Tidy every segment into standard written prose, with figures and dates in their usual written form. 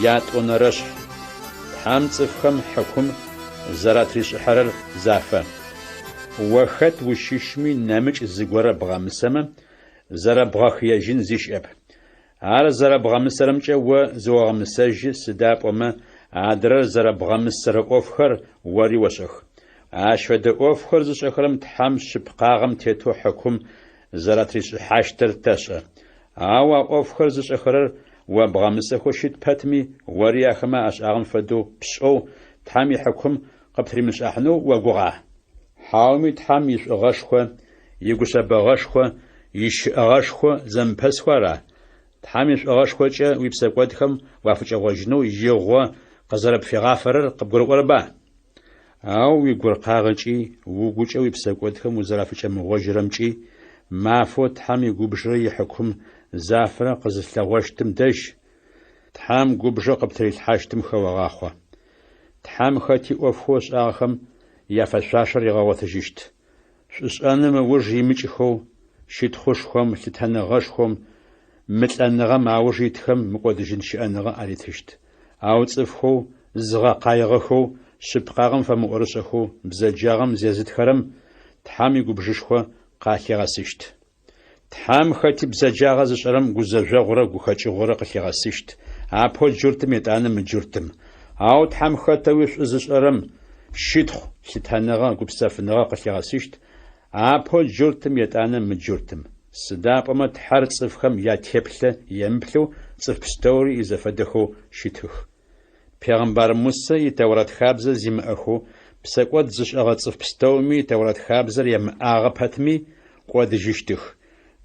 Ятӏонэрэшъхь. Тхьэм цӏыфхэм хьыкум зэратришӏыхьэрэр зафэ. О хэт ущыщми нэмыкӏ зыгорэ бгъэмысэмэ, зэрэбгъэхыежьын зи щыӏэп. Ар зэрэбгъэмысэрэмкӏэ о зыогъэмысэжьы, сыда пӏомэ адрэр зэрэбгъэмысэрэ ӏофхэр ори ошӏэх. Ащ фэдэ ӏофхэр зышӏэхэрэм Тхьэм шъыпкъагъэм тетэу хьыкум зэратришӏыхьащтыр тэшӏэ. Ау а ӏофхэр зышӏэхэрэр о бгъэмысэхэу щыт пэтми, ори ахэмэ ашӏагъэм фэдэу пшӏэу, Тхьэм ихьыкум къыптыримышӏыхьанэу огугъа? Хьауми Тхьэм ишӏугъэшхо, игушъэбэгъэшхо, ищыӏэгъэшхо зэмыпэсхэу ара? Тхьэм ишӏугъэшхокӏэ уипсэкӏодхэм уафыкӏэгъожьынэу игъо къызэрэпфигъафэрэр къыбгурыӏорэба? Ау уигуркъагъэкӏи, угукӏэ уипсэкӏодхэм узэрафыкӏэмыгъожьырэмкӏи, мафэу Тхьэм игубжырэ ихьыкум зафэрэ къызылъэгъощтым дэжь, Тхьэм губжэу къыптырилъхьащтым хэогъахъо. Тхьэм хэти ӏофхэу ышӏагъэхэм яфэшъуашэр ригъэгъотыжьыщт. Шӏушӏэным ыуж имыкӏхэу, щытхъушхом, лъытэныгъэшхом, мылӏэныгъэм ауж итхэм мыкӏодыжьын щыӏэныгъэ аритыщт. Ау цӏыфхэу зызгъэкъаигъэхэу, шъыпкъагъэм фэмыӏорышӏэхэу бзэджагъэм зезытхэрэм Тхьэм игубжышхо къалъигъэсыщт. Тхьэм хэти бзэджагъэ зышӏэрэм гузэжъогъурэ гухэкӏыгъорэ къылъигъэсыщт, апэу джуртым етӏанэ мыджуртым. Ау Тхьэм хэтэуи шӏу зышӏэрэм щытхъу, лъытэныгъэ, гупсэфыныгъэ къылъигъэсыщт, апэу джуртым етӏанэ мыджуртым. Сыда пӏомэ Тхьэр цӏыфхэм ятеплъэ емыплъэу цӏыф пстэури изэфэдэхэу щытых. Пегъымбар Мусэ и Тэурэт хабзэ зимыӏэхэу, псэкӏод зышӏэгъэ цӏыф пстэуми Тэурэт хабзэр ямыӏагъэ пэтми, кӏодыжьыщтых.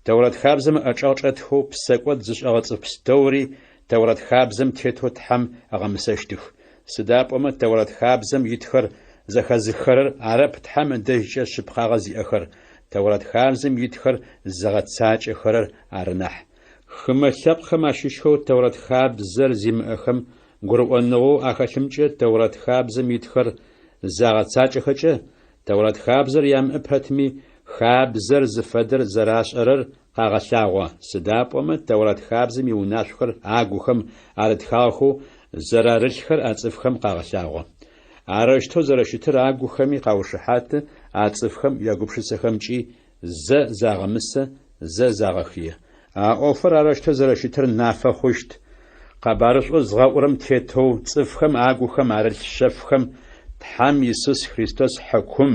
Тэурэт хабзэм ыӏэчӏэгъ чӏэтхэу псэкӏод зышӏэгъэ цӏыф пстэури Тэурэт хабзэм тетэу Тхьэм ыгъэмысэщтых. Сыда пӏомэ Тэурэт хабзэм итхэр зэхэзыххэрэр арэп Тхьэм ыдэжькӏэ шъыпкъагъэ зиӏэхэр, Тэурэт хабзэм итхэр зыгъэцакӏэхэрэр ары нахь. Хымэ лъэпкъхэм ащыщхэу Тэурэт хабзэр зимыӏэхэм гурыӏоныгъэу ахэлъымкӏэ Тэурэт хабзэм итхэр загъэцакӏэхэкӏэ, Тэурэт хабзэр ямыӏэ пэтми, хабзэр зыфэдэр зэрашӏэрэр къагъэлъагъо, сыда пӏомэ Тэурэт хабзэм иунашъохэр агухэм арытхагъэхэу зэрарылъхэр а цӏыфхэм къагъэлъагъо. Арэущтэу зэрэщытыр агухэми къаушыхьаты, а цӏыфхэм ягупшысэхэмкӏи зэ загъэмысэ, зэ загъэхые. А ӏофыр арэущтэу зэрэщытыр нафэ хъущт, къэбарышӏоу згъэӏурэм тетэу цӏыфхэм агухэм арылъ шъэфхэм Тхьэм Исус Христос хьыкум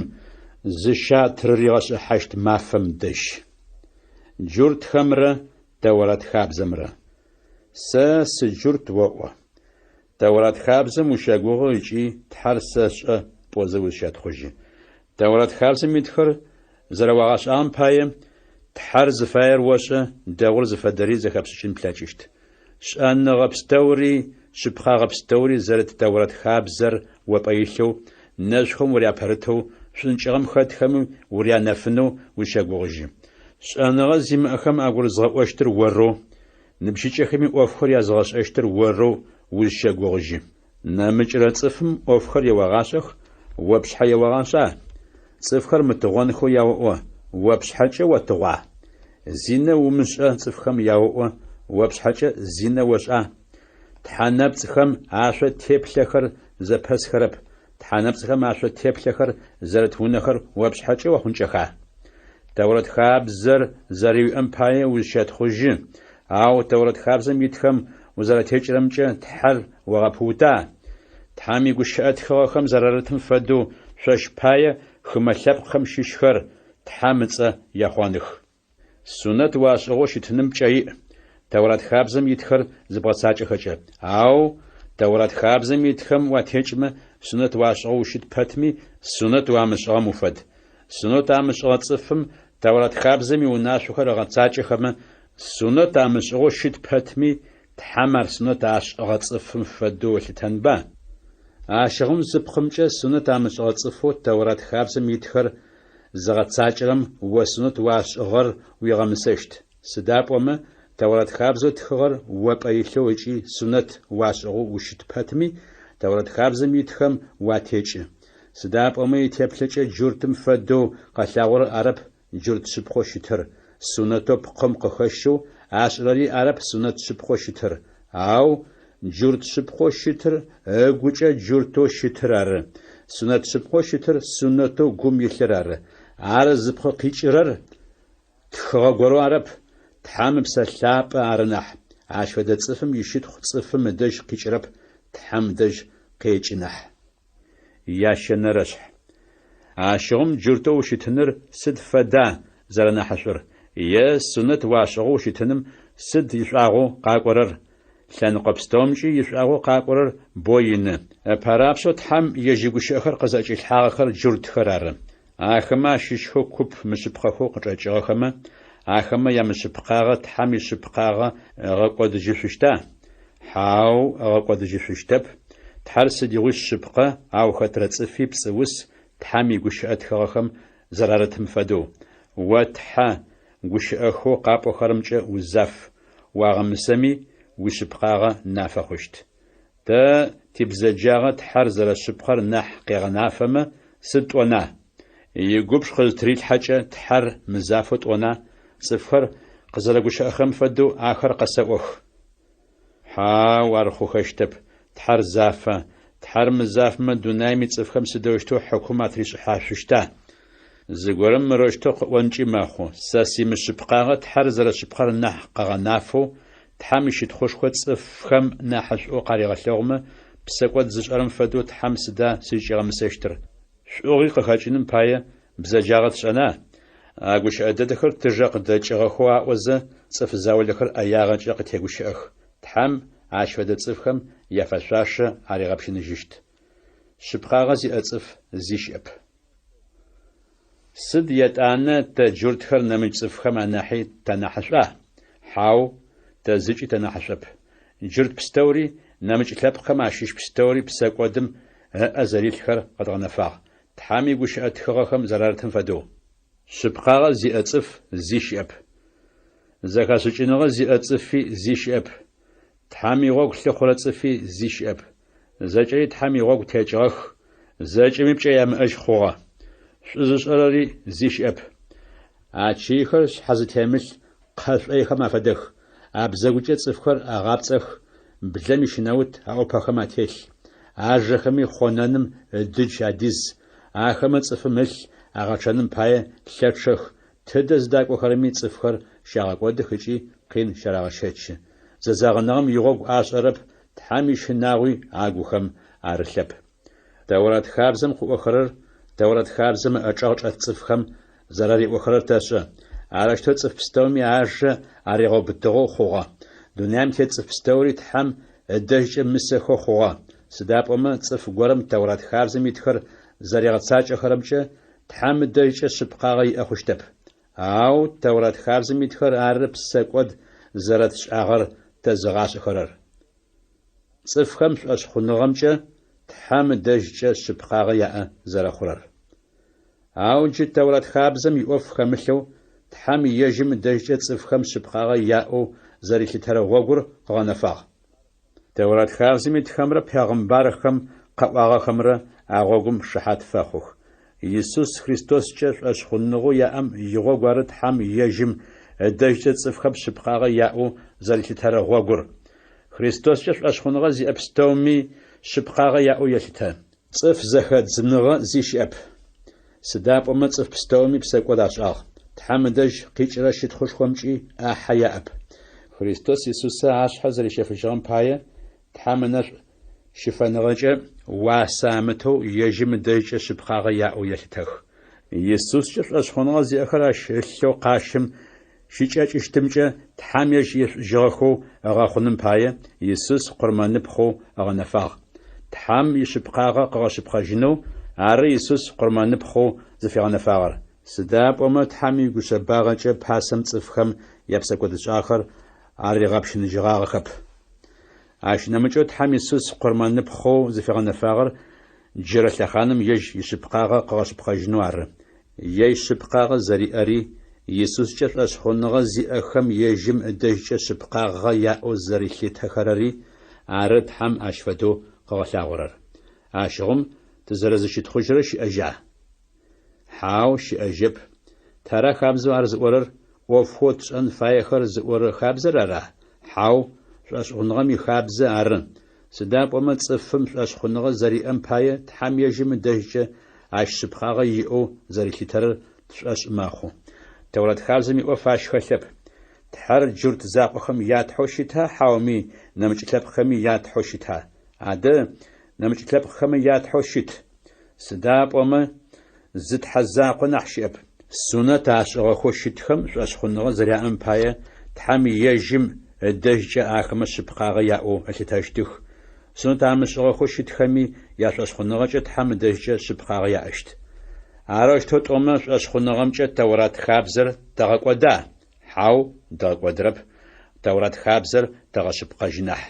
зыщатрыригъэшӏыхьащт мафэм дэжь. Джуртхэмрэ Тэурэт хабзэмрэ. Сэ сыджурт оӏо. Тэурэт хабзэм ущэгугъы ыкӏи Тхьэр сэшӏэ пӏозэ узщэтхъужьы. Тэурэт хабзэм итхэр зэрэуагъэшӏагъэм пае, Тхьэр зыфаер ошӏэ, дэгъур зыфэдэри зэхэпшӏыкӏын плъэкӏыщт. Шӏэныгъэ пстэури, шъыпкъагъэ пстэури зэрыт Тэурэт хабзэр о пӏэ илъэу, нэшъухэм уряпэрытэу, шӏункӏыгъэм хэтхэми урянэфынэу узщэгугъыжьы. Шӏэныгъэ зимыӏэхэм агурызгъэӏощтыр орэу, Ныбжьыкӏэхэми ӏофхэр языгъэшӏэщтыр орэу узщэгугъыжьы. Нэмыкӏрэ цӏыфым ӏофхэр еогъашӏэх, о пшъхьэ еогъашӏа? Цӏыфхэр мытыгъонхэу яоӏо, о пшъхьэкӏэ отыгъуа? Зинэ умышӏэ цӏыфхэм яоӏо, о пшъхьэкӏэ зинэ ошӏа? Тхьэ нэпцӏхэм ашъо теплъэхэр зэпэсхэрэп, тхьэ нэпцӏхэм ашъо теплъэхэр зэрыт унэхэр о пшъхьэкӏэ охъункӏэха? Тэурэт хабзэр зэрэуиӏэм пае узщэтхъужьы, ау Тэурэт хабзэм итхэм узэрэтекӏырэмкӏэ Тхьэр огъэпыута? Тхьэм игущыӏэ тхыгъэхэм зэрарытым фэдэу шъощ пае хымэ лъэпкъхэм щыщхэр Тхьэм ыцӏэ ехъоных. Сунэт уашӏыгъэу щытыным пкӏэ иӏ, Тэурат хабзэм итхэр зыбгъэцакӏэхэкӏэ. Ау Тэурат хабзэм итхэм уатекӏмэ, сунэт уашӏыгъэу ущыт пэтми, сунэт уамышӏыгъэм уфэд. Сунэт амышӏыгъэ цӏыфым Тэурат хабзэм иунашъохэр ыгъэцакӏэхэмэ, сунэт амышӏыгъэу щыт пэтми, Тхьэм ар сунэт ашӏыгъэ цӏыфым фэдэу ылъытэнба? Ащыгъум зы пкъымкӏэ сунэт амышӏыгъэ цӏыфэу Тэурат хабзэм итхэр зыгъэцакӏэрэм о сунэт уашӏыгъэр уигъэмысэщт. Сыда пӏомэ, Тэурат хабзэу тхыгъэр о пӏэ илъэу ыкӏи сунэт уашӏыгъэу ущыт пэтми, Тэурат хабзэм итхэм уатекӏы. Сыда пӏомэ итеплъэкӏэ джуртым фэдэу къэлъагъорэр арэп джурт шъыпкъэу щытыр, сунэтэу пкъым къыхэщэу ашӏырэри арэп сунэт шъыпкъэу щытыр, ау Джурт шъыпкъэу щытыр ыгукӏэ джуртэу щытыр ары. Сунэт шъыпкъэу щытыр сунэтэу гум илъыр ары. Ар зыпкъ къикӏырэр тхыгъэ горэу арэп, Тхьэм Ыпсэ Лъапӏэ ары нахь. Ащ фэдэ цӏыфым ищытхъу цӏыфым ыдэжь къикӏырэп, Тхьэм дэжь къекӏы нахь. Ящэнэрэшъхь. Ащыгъум джуртэу ущытыныр сыд фэда зэрэнахьышӏур, е сунэт уашӏыгъэу ущытыным сыд ишӏуагъэу къакӏорэр? Лъэныкъо пстэумкӏи ишӏуагъэу къакӏорэр бо ины. Ыпэрапшӏэу Тхьэм ежь игущыӏэхэр къызӏэкӏилъхьагъэхэр джуртхэр ары. Ахэмэ ащыщхэу куп мышъыпкъэхэу къычӏэкӏыгъэхэмэ, ахэмэ ямышъыпкъагъэ Тхьэм ишъыпкъагъэ ыгъэкӏодыжьышъущта? Хьау, ыгъэкӏодыжьышъущтэп. Тхьэр сыдигъуи шъыпкъэ, ау хэтрэ цӏыфи пцӏыус, Тхьэм игущыӏэ тхыгъэхэм зэрарытым фэдэу. О Тхьэ, гущыӏэхэу къапӏохэрэмкӏэ узаф, уагъэмысэми, уишъыпкъагъэ нафэ хъущт. Тэ тибзэджагъэ Тхьэр зэрэшъыпкъэр нахь къегъэнафэмэ, сыд тӏона? Игубж къызытырилъхьэкӏэ Тхьэр мызафэу тӏона? Цӏыфхэр къызэрэгущыӏэхэрэм фэдэу ахэр къэсэӏох. Хьау, ар хъухэщтэп, Тхьэр зафэ. Тхьэр мызафэмэ, дунаим ицӏыфхэм сыдэущтэу хьыкум атришӏыхьашъущта? Зыгорэм мырэущтэу къыӏонкӏи мэхъу, Сэ симышъыпкъагъэ Тхьэр зэрэшъыпкъэр нахь къыгъэнафэу, Тхьэм ищытхъушхо цӏыфхэм нахьышӏоу къаригъэлъэгъумэ, псэкӏод зышӏэрэм фэдэу Тхьэм сыда сызкӏигъэмысэщтыр? Шӏугъи къыхэкӏыным пае бзэджагъэ тшӏэна? А гущыӏэ дэдэхэр тыжэ къыдэкӏыгъэхэу аӏозэ, цӏыф заулэхэр ӏэягъэкӏэ къытегущыӏэх. Тхьэм ащ фэдэ цӏыфхэм яфэшъуашэ аригъэпщыныжьыщт. Шъыпкъагъэ зиӏэ цӏыф зи щыӏэп. Сыд етӏанэ тэ джуртхэр нэмыкӏ цӏыфхэм анахьи танахьышӏуа? Хьау, тэ зыкӏи тэнахьышӏоп. Джурт пстэури, нэмыкӏ лъэпкъхэм ащыщ пстэури псэкӏодым ыӏэ зэрилъхэр къэдгъэнэфагъ, Тхьэм игущыӏэ тхыгъэхэм зэрарытым фэдэу. Шъыпкъагъэ зиӏэ цӏыф зи щыӏэп. Зэхэшӏыкӏыныгъэ зиӏэ цӏыфи зи щыӏэп. Тхьэм игъогу лъыхъурэ цӏыфи зи щыӏэп. Зэкӏэри Тхьэм игъогу текӏыгъэх, зэкӏэми пкӏэ ямыӏэжь хъугъэ. Шӏу зышӏэрэри зи щыӏэп. Ачыйхэр шъхьэзытемылъ кхъэ шӏойхэм афэдэх, абзэгукӏэ цӏыфхэр агъапцӏэх, блэм ищынэут аӏупэхэм ателъ. Ажэхэми хъонэным ыдыдж адиз, ахэмэ цӏыфым ылъ агъэчъэным пае лъэчъэх, Тыдэ зыдакӏохэрэми цӏыфхэр щагъэкӏодых ыкӏи къин щарагъэщэчы. Зэзэгъыныгъэм игъогу ашӏэрэп, Тхьэм ищынагъуи агухэм арылъэп. Тэурат хабзэм къыӏохэрэр Тэурат хабзэм ыӏэчӏэгъ чӏэт цӏыфхэм зэрариӏохэрэр тэшӏэ. Арэущтэу цӏыф пстэуми ажэ аригъэубытыгъэу хъугъэ. Дунаим тет цӏыф пстэури Тхьэм ыдэжькӏэ мысэхэу хъугъэ. Сыда пӏомэ цӏыф горэм Тэурат хабзэм итхэр зэригъэцакӏэхэрэмкӏэ Тхьэм ыдэжькӏэ шъыпкъагъэ иӏэ хъущтэп. Ау Тэурат хабзэм итхэр ары псэкӏод зэрэтшӏагъэр тэзыгъашӏэхэрэр. Цӏыфхэм шӏошъхъуныгъэмкӏэ Тхьэм ыдэжькӏэ шъыпкъагъэ яӏэ зэрэхъурэр. Ау джы Тэурат хабзэм иӏоф хэмылъэу, Тхьэм ежьым ыдэжькӏэ цӏыфхэм шъыпкъагъэ яӏэу зэрилъытэрэ гъогур къыгъэнэфагъ. Тэурат хабзэм итхэмрэ пегъымбархэм къаӏуагъэхэмрэ а гъогум шыхьат фэхъух. Исус Христоскӏэ шӏошъхъуныгъэу яӏэм игъогу ары Тхьэм ежьым ыдэжькӏэ цӏыфхэм шъыпкъагъэ яӏэу зэрилъытэрэ гъогур. Христоскӏэ шӏошъхъуныгъэ зиӏэ пстэуми шъыпкъагъэ яӏэу елъытэ. Цӏыф зэхэдзыныгъэ зи щыӏэп. Сыда пӏомэ цӏыф пстэуми псэкӏод ашӏагъ, Тхьэм ыдэжь къикӏырэ щытхъушхомкӏи ӏахьэ яӏэп. Христос Исусэ ашъхьэ зэрищэфыжьыгъэм пае, Тхьэм ынэшӏу щыфэныгъэкӏэ уасэ амытэу ежьым ыдэжькӏэ шъыпкъагъэ яӏэу елъытэх. Исускӏэ шӏошъхъуныгъэ зиӏэхэр ащ ылъэу къащым щыкӏэкӏыщтымкӏэ Тхьэм ежь ешӏужьыгъэхэу ыгъэхъуным пае, Исус къурмэныпхъэу ыгъэнэфагъ. Тхьэм ишъыпкъагъэ къыгъэшъыпкъэжьынэу ары Исус къурмэныпхъэу зыфигъэнэфагъэр. Сыда пӏомэ Тхьэм игушъэбагъэкӏэ пасэм цӏыфхэм япсэкӏодышӏагъэхэр аригъэпщыныжьыгъагъэхэп. Ащ нэмыкӏэу Тхьэм Исус къурмэныпхъэу зыфигъэнэфагъэр джырэ лъэхъаным ежь ишъыпкъагъэ къыгъэшъыпкъэжьынэу ары. Ежь шъыпкъагъэ зэриӏэри, Исускӏэ шӏошъхъуныгъэ зиӏэхэм ежьым ыдэжькӏэ шъыпкъагъэ яӏэу зэрилъытэхэрэри ары Тхьэм ащ фэдэу къыгъэлъагъорэр. Ащыгъум тызэрэзыщытхъужьырэ щыӏэжьа? Хьау, щыӏэжьэп. Тара хабзэу ар зыӏорэр? ӏофхэу тшӏэн фаехэр зыӏорэ хабзэр ара? Хьау, шӏошъхъуныгъэм ихабзэ ары, сыда пӏомэ цӏыфым шӏошъхъуныгъэ зэриӏэм пае Тхьэм ежьым ыдэжькӏэ ащ шъыпкъагъэ иӏэу зэрилъытэрэр тшӏошъ мэхъу. Тэурат хабзэм иӏоф ащ хэлъэп. Тхьэр джурт закъохэм я Тхьэу щыта хьауми нэмыкӏ лъэпкъхэми я Тхьэу щыта? Адэ, нэмыкӏ лъэпкъхэми я Тхьэу щыт. Сыда пӏомэ зы Тхьэ закъо нахь щыӏэп. Сунэт ашӏыгъэхэу щытхэм шӏошъхъуныгъэ зэряӏэм пае, Тхьэм ежьым ыдэжькӏэ ахэмэ шъыпкъагъэ яӏэу ылъытэщтых, сунэт амышӏыгъэхэу щытхэми яшӏошъхъуныгъэкӏэ Тхьэм ыдэжькӏэ шъыпкъагъэ яӏэщт. Арэущтэу тӏомэ, шӏошъхъуныгъэмкӏэ Тэурат хабзэр тэгъэкӏода? Хьау, дгъэкӏодырэп, Тэурат хабзэр тэгъэшъыпкъэжьы нахь.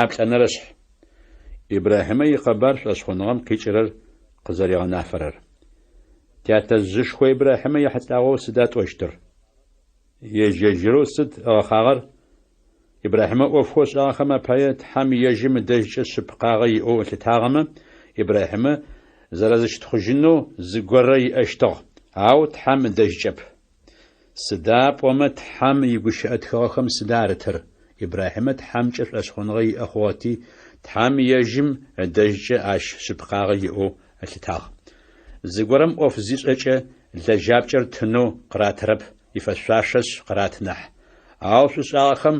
Яплӏэнэрэшъхь. Ибрахьимэ икъэбар шӏошъхъуныгъэм къикӏырэр къызэригъэнафэрэр. Тятэжъышхо Ибрахьимэ ехьылӏагъэу сыда тӏощтыр? Ежь-ежьырэу сыд ыгъэхъагъэр? Ибрахьимэ ӏофхэу ышӏагъэхэм апае Тхьэм ежьым ыдэжькӏэ шъыпкъагъэ иӏэу ылъытагъэмэ, Ибрахьимэ зэрэзыщытхъужьынэу зыгорэ иӏэщтыгъ, ау Тхьэм ыдэжькӏэп. Сыда пӏомэ Тхьэм игущыӏэ тхыгъэхэм сыда арытыр? Ибрахьимэ Тхьэмкӏэ шӏошъхъуныгъэ иӏэ хъугъэти, Тхьэм ежьым ыдэжькӏэ ащ шъыпкъагъэ иӏэу ылъытагъ. Зыгорэм ӏоф зишӏэкӏэ, лэжьапкӏэр тынэу къыратырэп, ифэшъуашэшъ къыраты нахь. Ау шӏушӏагъэхэм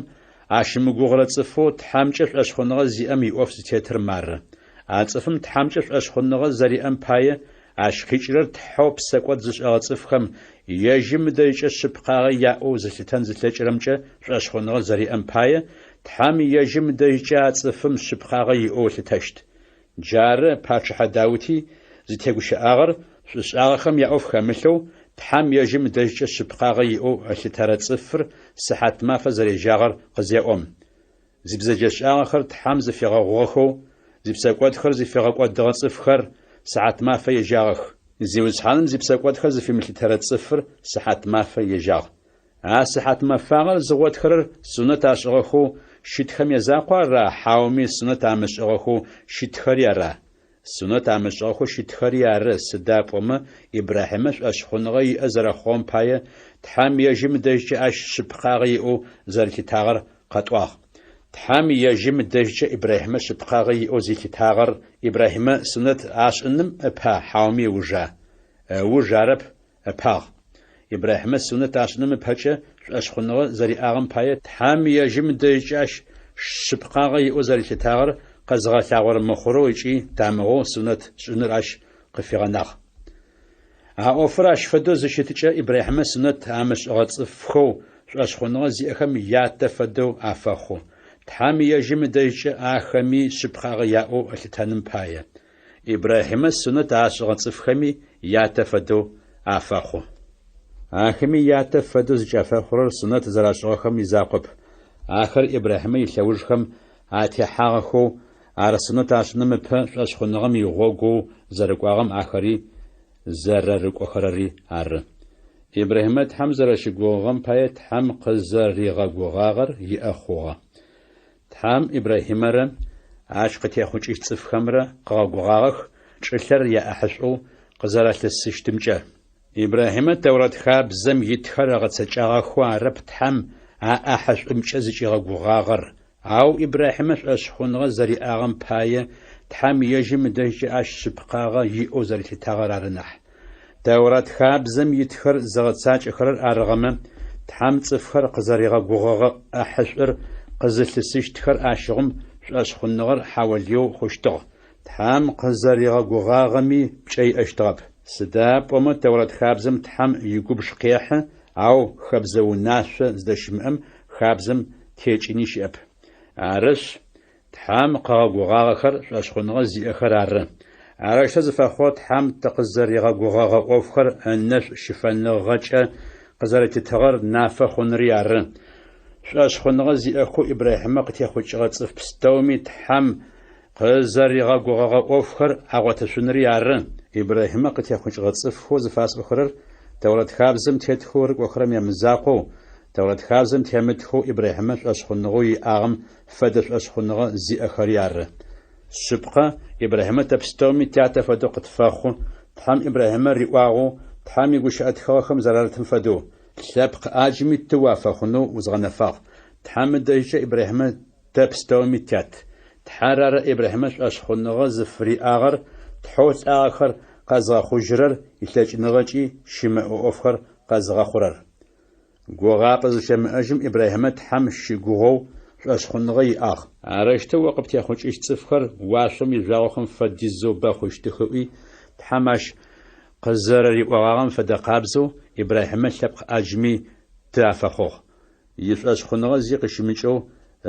ащымыгугъырэ цӏыфэу Тхьэмкӏэ шӏошъхъуныгъэ зиӏэм иӏоф зытетыр мары. А цӏыфым Тхьэмкӏэ шӏошъхъуныгъэ зэриӏэм пае Ащ къикӏырэр Тхьэу псэкӏод зышӏэгъэ цӏыфхэм, ежьым ыдэжькӏэ шъыпкъагъэ яӏэу зылъытэн зылъэкӏырэмкӏэ шӏошъхъуныгъэ зэриӏэм пае, Тхьэм ежьым ыдэжькӏэ а цӏыфым шъыпкъагъэ иӏэу ылъытэщт. Джары пачъыхьэ Даути зытегущыӏагъэр шӏушӏагъэхэм яӏоф хэмылъэу, Тхьэм ежьым ыдэжькӏэ шъыпкъагъэ иӏэу ылъытэрэ цӏыфыр сыхьатмафэ зэрежьагъэр къызеӏом. Зибзэджэшӏагъэхэр Тхьэм зыфигъэгъугъэхэу, зипсэкӏодхэр зыфигъэкӏодыгъэ цӏыфхэр сыхьатмафэ ежьагъэх. Зиусхьаным зипсэкӏодхэр зыфимылъытэрэ цӏыфыр сыхьатмафэ ежьагъ. А сыхьатмэфагъэр зыгъотхэрэр сунэт ашӏыгъэхэу щытхэм язакъуа ара хьауми сунэт амышӏыгъэхэу щытхэри ара? Сунэт амышӏыгъэхэу щытхэри ары, сыда пӏомэ Ибрахьимэ шӏошъхъуныгъэ иӏэ зэрэхъугъэм пае, Тхьэм ежьым ыдэжькӏэ ащ шъыпкъагъэ иӏэу зэрилъытагъэр къэтӏуагъ. Тхьэм ежьым ыдэжькӏэ Ибрахьимэ шъыпкъагъэ иӏэу зилъытагъэр Ибрахьимэ сунэт ашӏыным ыпа хьауми ыужа? Ыуж арэп, ыпагъ. Ибрахьимэ сунэт ашӏыным ыпэкӏэ шӏошъхъуныгъэ зэриӏагъэм пае Тхьэм ежьым ыдэжькӏэ ащ шъыпкъагъэ иӏэу зэрилъытагъэр къэзыгъэлъагъорэ мыхъурэу ыкӏи тамыгъэу сунэт шӏыныр ащ къыфигъэнагъ. А ӏофыр ащ фэдэу зыщытыкӏэ Ибрахьимэ сунэт амышӏыгъэ цӏыфхэу шӏошъхъуныгъэ зиӏэхэм ятэ фэдэу афэхъу, Тхьэм ежьым ыдэжькӏэ ахэми шъыпкъагъэ яӏэу ылъытэным пае. Ибрахьимэ сунэт ашӏыгъэ цӏыфхэми ятэ фэдэу афэхъу. Ахэми ятэ фэдэу зыкӏафэхъурэр сунэт зэрашӏыгъэхэм изакъоп, ахэр Ибрахьимэ илъэужхэм атехьагъэхэу, ар сунэт ашӏыным ыпэ шӏошъхъуныгъэм игъогоу зэрыкӏуагъэм ахэри зэрэрыкӏохэрэри ары. Ибрахьимэ Тхьэм зэрэщыгугъыгъэм пае Тхьэм къызэригъэгугъагъэр иӏэ хъугъэ. Тхьэм Ибрахьимэрэ ащ къытехъукӏыщт цӏыфхэмрэ къыгъэгугъагъэх чӏылъэр яӏахьышӏоу къызэралъысыщтымкӏэ. Ибрахьимэ Тэурат хабзэм итхэр ыгъэцэкӏагъэхэу арэп Тхьэм а ӏахьышӏумкӏэ зыкӏигъэгугъагъэр, ау Ибрахьимэ шӏошъхъуныгъэ зэриӏагъэм пае Тхьэм ежьым ыдэжькӏэ ащ шъыпкъагъэ иӏэу зэрилъытагъэр ары нахь. Тэурат хабзэм итхэр зыгъэцакӏэхэрэр арыгъэмэ, Тхьэм цӏыфхэр къызэригъэгугъэгъэ ӏахьышӏур къызылъысыщтхэр ащыгъум шӏошъхъуныгъэр хьаолыеу хъущтыгъ, Тхьэм къызэригъэгугъагъэми пкӏэ иӏэщтыгъэп. Сыда пӏомэ Тэурат хабзэм Тхьэм игубж къехьы, ау хэбзэ унашъо зыдэщымыӏэм хабзэм текӏыни щыӏэп. Арышъ, Тхьэм къыгъэгугъагъэхэр шӏошъхъуныгъэ зиӏэхэр ары. Арэущтэу зыфэхъугъэр Тхьэм тыкъызэригъэгугъэгъэ ӏофхэр ынэшӏу щыфэныгъэкӏэ къызэрэтитыгъэр нафэ хъунри ары. Шӏошъхъуныгъэ зиӏэхэу Ибрахьимэ къытехъукӏыгъэ цӏыф пстэуми Тхьэм къызэригъэгугъэгъэ ӏофхэр агъотышъунри ары. Ибрахьимэ къытехъукӏыгъэ цӏыфхэу зыфасӏохэрэр Тэурат хабзэм тетхэу рыкӏохэрэм ямызакъоу, Тэурат хабзэм темытхэу Ибрахьимэ шӏошъхъуныгъэу иӏагъэм фэдэ шӏошъхъуныгъэ зиӏэхэри ары. Шъыпкъэ, Ибрахьимэ тэ пстэуми тятэ фэдэу къытфэхъу, Тхьэм Ибрахьимэ риӏуагъэу, Тхьэм игущыӏэ тхыгъэхэм зэрарытым фэдэу, Лъэпкъ ӏаджми ты уафэхъунэу узгъэнэфагъ. Тхьэм ыдэжькӏэ Ибрахьимэ тэ пстэуми тят. Тхьэр ары Ибрахьимэ шӏошъхъуныгъэ зыфыриӏагъэр, Тхьэу лӏагъэхэр къэзгъэхъужьырэр илъэкӏыныгъэкӏи щымыӏэ ӏофхэр къэзыгъэхъурэр. Гугъапӏэ зыщэмыӏэжьым Ибрахьимэ Тхьэм щыгугъэу шӏошъхъуныгъэ иӏагъ. Арэущтэу о къыптехъукӏыщт цӏыфхэр уашъом ижъуагъохэм фэдизэу бэ хъущтых ыӏуи, Тхьэм ащ къызэрэриӏогъагъэм фэдэ къабзэу Ибрахьимэ лъэпкъ ӏаджми ты афэхъугъ. Ишӏошъхъуныгъэ зи къыщымыкӏэу,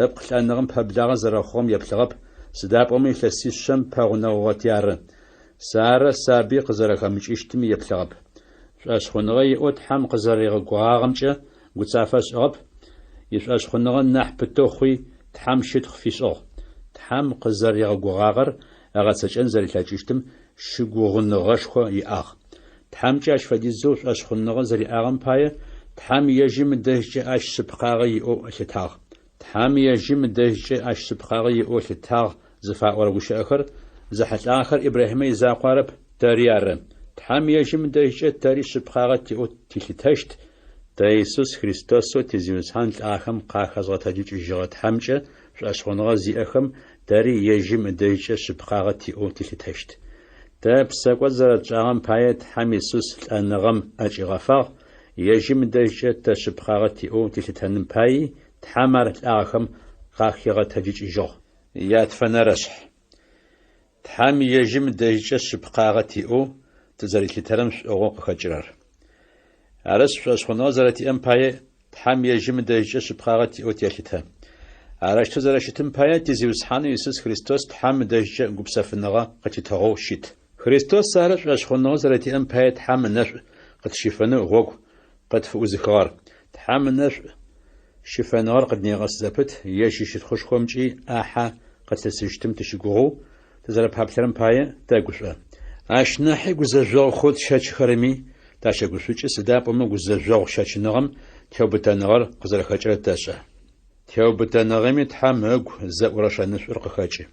ыпкъ лӏэныгъэм пэблагъэ зэрэхъугъэм еплъыгъэп, сыда пӏомэ илъэсишъэм пэгъунэгъугъэти ары. Сарэ сабый къызэрэхэмыкӏыщтми еплъыгъэп. Шӏошъхъуныгъэ иӏэу Тхьэм къызэригъэгугъагъэмкӏэ гуцафэ ышӏыгъэп, ишӏошъхъуныгъэ нахь пытэу хъуи, Тхьэм щытхъу фишӏыгъ. Тхьэм къызэригъэгугъагъэр ыгъэцэкӏэн зэрилъэкӏыщтым щыгугъыныгъэшхо иӏагъ. Тхьэмкӏэ ащ фэдизэу шӏошъхъуныгъэ зэриӏагъэм пае, Тхьэм ежьым ыдэжькӏэ ащ шъыпкъагъэ иӏэу ылъытагъ. Тхьэм ежьым ыдэжькӏэ ащ шъыпкъагъэ иӏэу ылъытагъ зыфаӏорэ гущыӏэхэр зэхьылӏагъэхэр Ибрахьимэ изакъу арэп, тэри ары. Тхьэм ежьым ыдэжькӏэ тэри шъыпкъагъэ тиӏэу тилъытэщт, тэ Исус Христосэу ти Зиусхьан лӏахэм къахэзгъэтэджыкӏыжьыгъэ Тхьэмкӏэ шӏошъхъуныгъэ зиӏэхэм тэри ежьым ыдэжькӏэ шъыпкъагъэ тиӏэу тилъытэщт. Тэ псэкӏод зэрэтшӏагъэм пае Тхьэм Исус лӏэныгъэм ӏэкӏигъэфагъ, ежьым ыдэжькӏэ тэ шъыпкъагъэ тиӏэу тилъытэным паий Тхьэм ар лӏагъэхэм къахигъэтэджыкӏыжьыгъ. Ятфэнэрэшъхь. Тхьэм ежьым ыдэжькӏэ шъыпкъагъэ тиӏэу тызэрилъытэрэм шӏугъэу къыхэкӏырэр. Арышъ, шӏошъхъуныгъэ зэрэтиӏэм пае Тхьэм ежьым ыдэжькӏэ шъыпкъагъэ тиӏэу телъытэ. Арэущтэу зэрэщытым пае ти Зиусхьанэу Исус Христос Тхьэм ыдэжькӏэ гупсэфыныгъэ къытитыгъэу щыт. Христос ары шӏошъхъуныгъэ зэрэтиӏэм пае Тхьэм ынэшӏу къытщифэнэу гъогу къытфыӏузыхыгъэр. Тхьэм ынэшӏу щыфэныгъэр къыднегъэс зэпыт, ежь ищытхъушхомкӏи ӏахьэ къытлъысыщтым тыщыгугъэу тызэрэпаплъэрэм пае тэгушӏо. Ащ нахьи гузэжъогъухэу тщэчыхэрэми тащэгушӏукӏы, сыда пӏомэ гузэжъогъу щэчыныгъэм теубытэныгъэр къызэрэхэкӏырэр тэшӏэ. Теубытэныгъэми Тхьэм ыгу зэӏурэ шэнышӏур къыхэкӏы.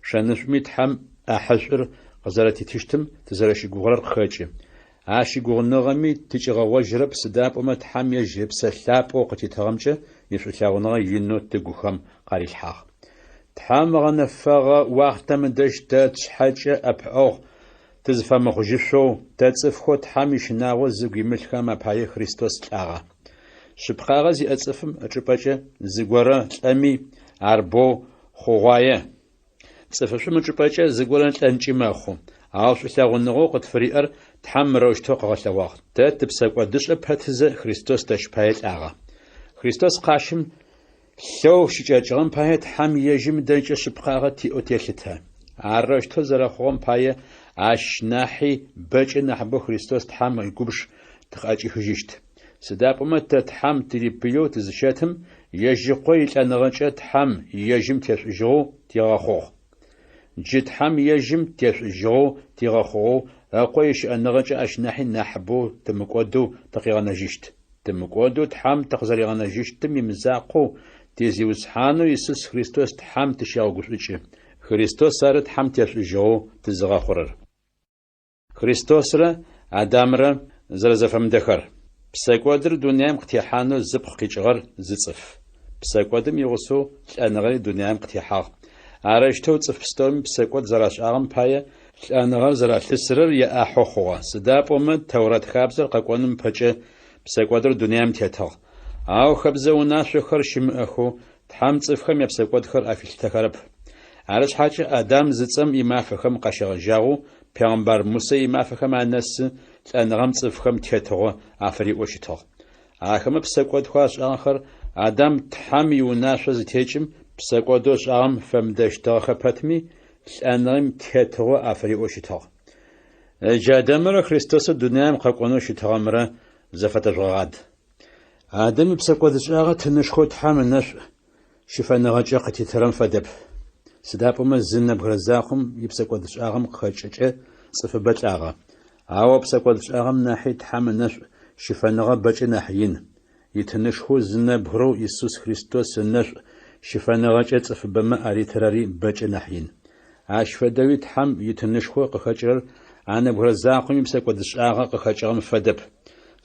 Шэнышӏуми Тхьэм ӏахьышӏур къызэрэтитыщтым тызэрэщыгугъырэр къыхэкӏы. А щыгугъыныгъэми тыкӏигъэгъожьырэп, сыда пӏомэ Тхьэм ежь Ыпсэ Лъапӏэу къытитыгъэмкӏэ ишӏулъэгъуныгъэ инэу тыгухэм къарилъхьагъ. Тхьэм ыгъэнэфэгъэ уахътэм ыдэжь тэ тшъхьэкӏэ ӏэпыӏэгъу тызыфэмыхъужьышъоу, тэ цӏыфхэу Тхьэм ищынагъо зыгу имылъхэм апае Христос лӏагъэ. Шъыпкъагъэ зиӏэ цӏыфым ычӏыпӏэкӏэ зыгорэ лӏэми, ар боу хъугъуае. Цӏыфышӏум ычӏыпӏэкӏэ зыгорэ лӏэнкӏи мэхъу, ау шӏулъэгъуныгъэу къытфыриӏэр Тхьэм мырэущтэу къыгъэлъэгъуагъ: тэ тыпсэкӏодышӏэ пэтызэ Христос тэщ пае лӏагъэ. Христос къащым лъэу щыкӏэкӏыгъэм пае Тхьэм ежьым ыдэжькӏэ шъыпкъагъэ тиӏэу телъытэ. Арэущтэу зэрэхъугъэм пае ащ нахьи бэкӏэ нахьыбэу Христос Тхьэм игубж тыкъыӏэкӏихыжьыщт. Сыда пӏомэ тэ Тхьэм тырипыеу тызыщэтым, ежь Ыкъо илӏэныгъэкӏэ Тхьэм ежьым тешӏужьыгъэу тигъэхъугъ. Джы Тхьэм ежьым тешӏужьыгъэу тигъэхъугъэу Ыкъо ищыӏэныгъэкӏэ ащ нахьи нахьыбэу тымыкӏодэу тыкъигъэнэжьыщт. Тымыкӏодэу Тхьэм тыкъызэригъэнэжьыщтым имызакъоу, ти Зиусхьанэу Исус Христос Тхьэм тыщегъэгушӏукӏы. Христос ары Тхьэм тешӏужьыгъэу тызыгъэхъурэр. Христосрэ Адамрэ зэрэзэфэмыдэхэр. Псэкӏодыр дунаим къытехьанэу зыпкъ къикӏыгъэр зы цӏыф. Псэкӏодым игъусэу лӏэныгъэри дунаим къытехьагъ. Арэущтэу цӏыф пстэуми псэкӏод зэрашӏагъэм пае лӏэныгъэр зэралъысырэр яӏахьэу хъугъэ, сыда пӏомэ Тэурат хабзэр къэкӏоным ыпэкӏэ псэкӏодыр дунаим тетыгъ. Ау хэбзэ унашъохэр щымыӏэхэу Тхьэм цӏыфхэм япсэкӏодхэр афилъытэхэрэп. Ары шъхьакӏэ Адам зыцӏэм имафэхэм къащегъэжьагъэу пегъэмбар Мусэ имафэхэм анэсы лӏэныгъэм цӏыфхэм тетыгъо афыриӏэу щытыгъ. Ахэмэ псэкӏодхэу ашӏагъэхэр Адам Тхьэм иунашъо зытекӏым псэкӏодэу ышӏагъэм фэмыдэщтыгъэхэ пэтми, лӏэныгъэм тетыгъо афыриӏэу щытыгъ. Ыджы Адамэрэ Христосэу дунаим къэкӏонэу щытыгъэмрэ зэфэтэжъугъэгъад. Адэм ипсэкӏодышӏагъэ тынышхоу Тхьэм ынэшӏу щыфэныгъэкӏэ къытитырэм фэдэп. Сыда пӏомэ зы нэбгырэ закъом ипсэкӏодышӏагъэм къыхэкӏыкӏэ цӏыфыбэ лӏагъэ. Ау а псэкӏодышӏагъэм нахьи Тхьэм ынэшӏу щыфэныгъэ бэкӏэ нахь ин. Итынышхоу зы нэбгырэу Исус Христос ынэшӏу щыфэныгъэкӏэ цӏыфыбэмэ аритырэри бэкӏэ нахь ин. Ащ фэдэуи Тхьэм итынышхо къыхэкӏырэр а нэбгырэ закъом ипсэкӏодышӏагъэ къыхэкӏыгъэм фэдэп.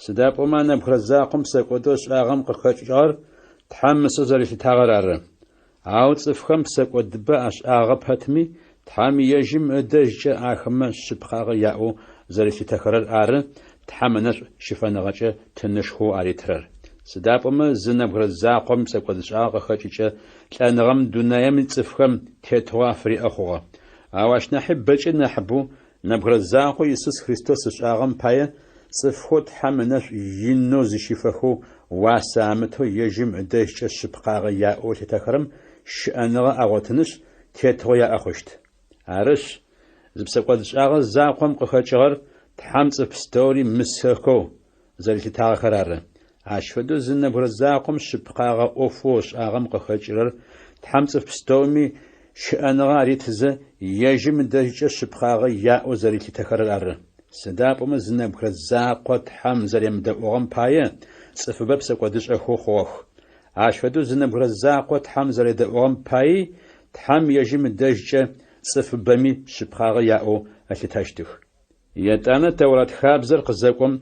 Сыда пӏомэ а нэбгырэ закъом псэкӏодэу ышӏагъэм къыхэкӏыгъэр Тхьэм мысэу зэрилъытагъэр ары. Ау цӏыфхэм псэкӏодыбэ ашӏагъэ пэтми, Тхьэм ежьым ыдэжькӏэ ахэмэ шъыпкъагъэ яӏэу зэрилъытэхэрэр ары Тхьэм ынэшӏу щыфэныгъэкӏэ тынышхоу аритырэр. Сыда пӏомэ зы нэбгырэ закъом псэкӏодышӏагъэ къыхэкӏыкӏэ лӏэныгъэм дунаем цӏыфхэм тетыгъо афыриӏэ хъугъэ. Ау ащ нахьи бэкӏэ нахьыбэу нэбгырэ закъоу Исус Христос ышӏагъэм пае цӏыфхэу Тхьэм ынэшӏу инэу зыщифэхэу уасэ амытэу ежьым ыдэжькӏэ шъыпкъагъэ яӏэу ылъытэхэрэм щыӏэныгъэ агъотынышъ, тетыгъо яӏэ хъущт. Арышъ, зы псэкӏодшӏагъэ закъом къыхэкӏыгъэр Тхьэм цӏыф пстэури мысэхэу зэрилъытагъэхэр ары. Ащ фэдэу зы нэбгырэ закъом шъыпкъагъэ ӏофэу ышӏагъэм къыхэкӏырэр Тхьэм цӏыф пстэуми щыӏэныгъэ аритызэ, ежьым ыдэжькӏэ шъыпкъагъэ яӏэу зэрилъытэхэрэр ары. Сыда пӏомэ зы нэбгырэ закъо Тхьэм зэремыдэӏугъэм пае цӏыфыбэ псэкӏодышӏэхэу хъугъэх. Ащ фэдэу зы нэбгырэ закъо Тхьэм зэредэӏугъэм паий Тхьэм ежьым ыдэжькӏэ цӏыфыбэми шъыпкъагъэ яӏэу ылъытэщтых. Етӏанэ Тэурат хабзэр къызэкӏом,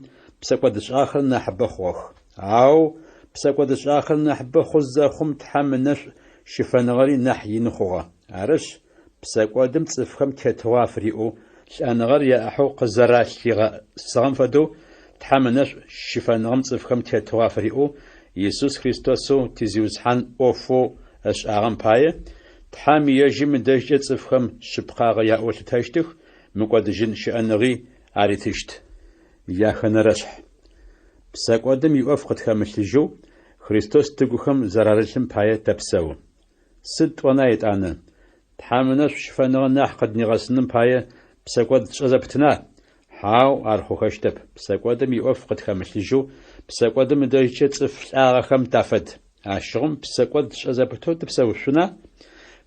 псэкӏодышӏагъэхэр нахьыбэ хъугъэх. Ау псэкӏодышӏагъэхэр нахьыбэ хъу зэхъум Тхьэм ынэшӏу щыфэныгъэри нахь ины хъугъэ. Арышъ, псэкӏодым цӏыфхэм тетыгъо афыриӏэу, лӏэныгъэр яӏахьэу къызэралъигъэсыгъэм фэдэу, Тхьэм ынэшӏу щыфэныгъэм цӏыфхэм тетыгъо афыриӏэу, Исус Христосэу ти Зиусхьан ӏофэу ышӏагъэм пае, Тхьэм ежьым ыдэжькӏэ цӏыфхэм шъыпкъагъэ яӏэу ылъытэщтых, мыкӏодыжьын щыӏэныгъи аритыщт. Яхэнэрэшъхь. Псэкӏодым иӏоф къытхэмылъыжьэу, Христос тыгухэм зэрарылъым пае тэпсэу. Сыд тӏона етӏанэ? Тхьэм ынэшӏу щыфэныгъэ нахь къыднигъэсыным пае псэкӏод тшӏэ зэпытына? Хьау, ар хъухэщтэп. Псэкӏодым иӏоф къытхэмылъыжьэу, псэкӏодым ыдэжькӏэ цӏыф лӏагъэхэм тафэд. Ащыгъум псэкӏод тшӏэ зэпытэу тыпсэушъуна?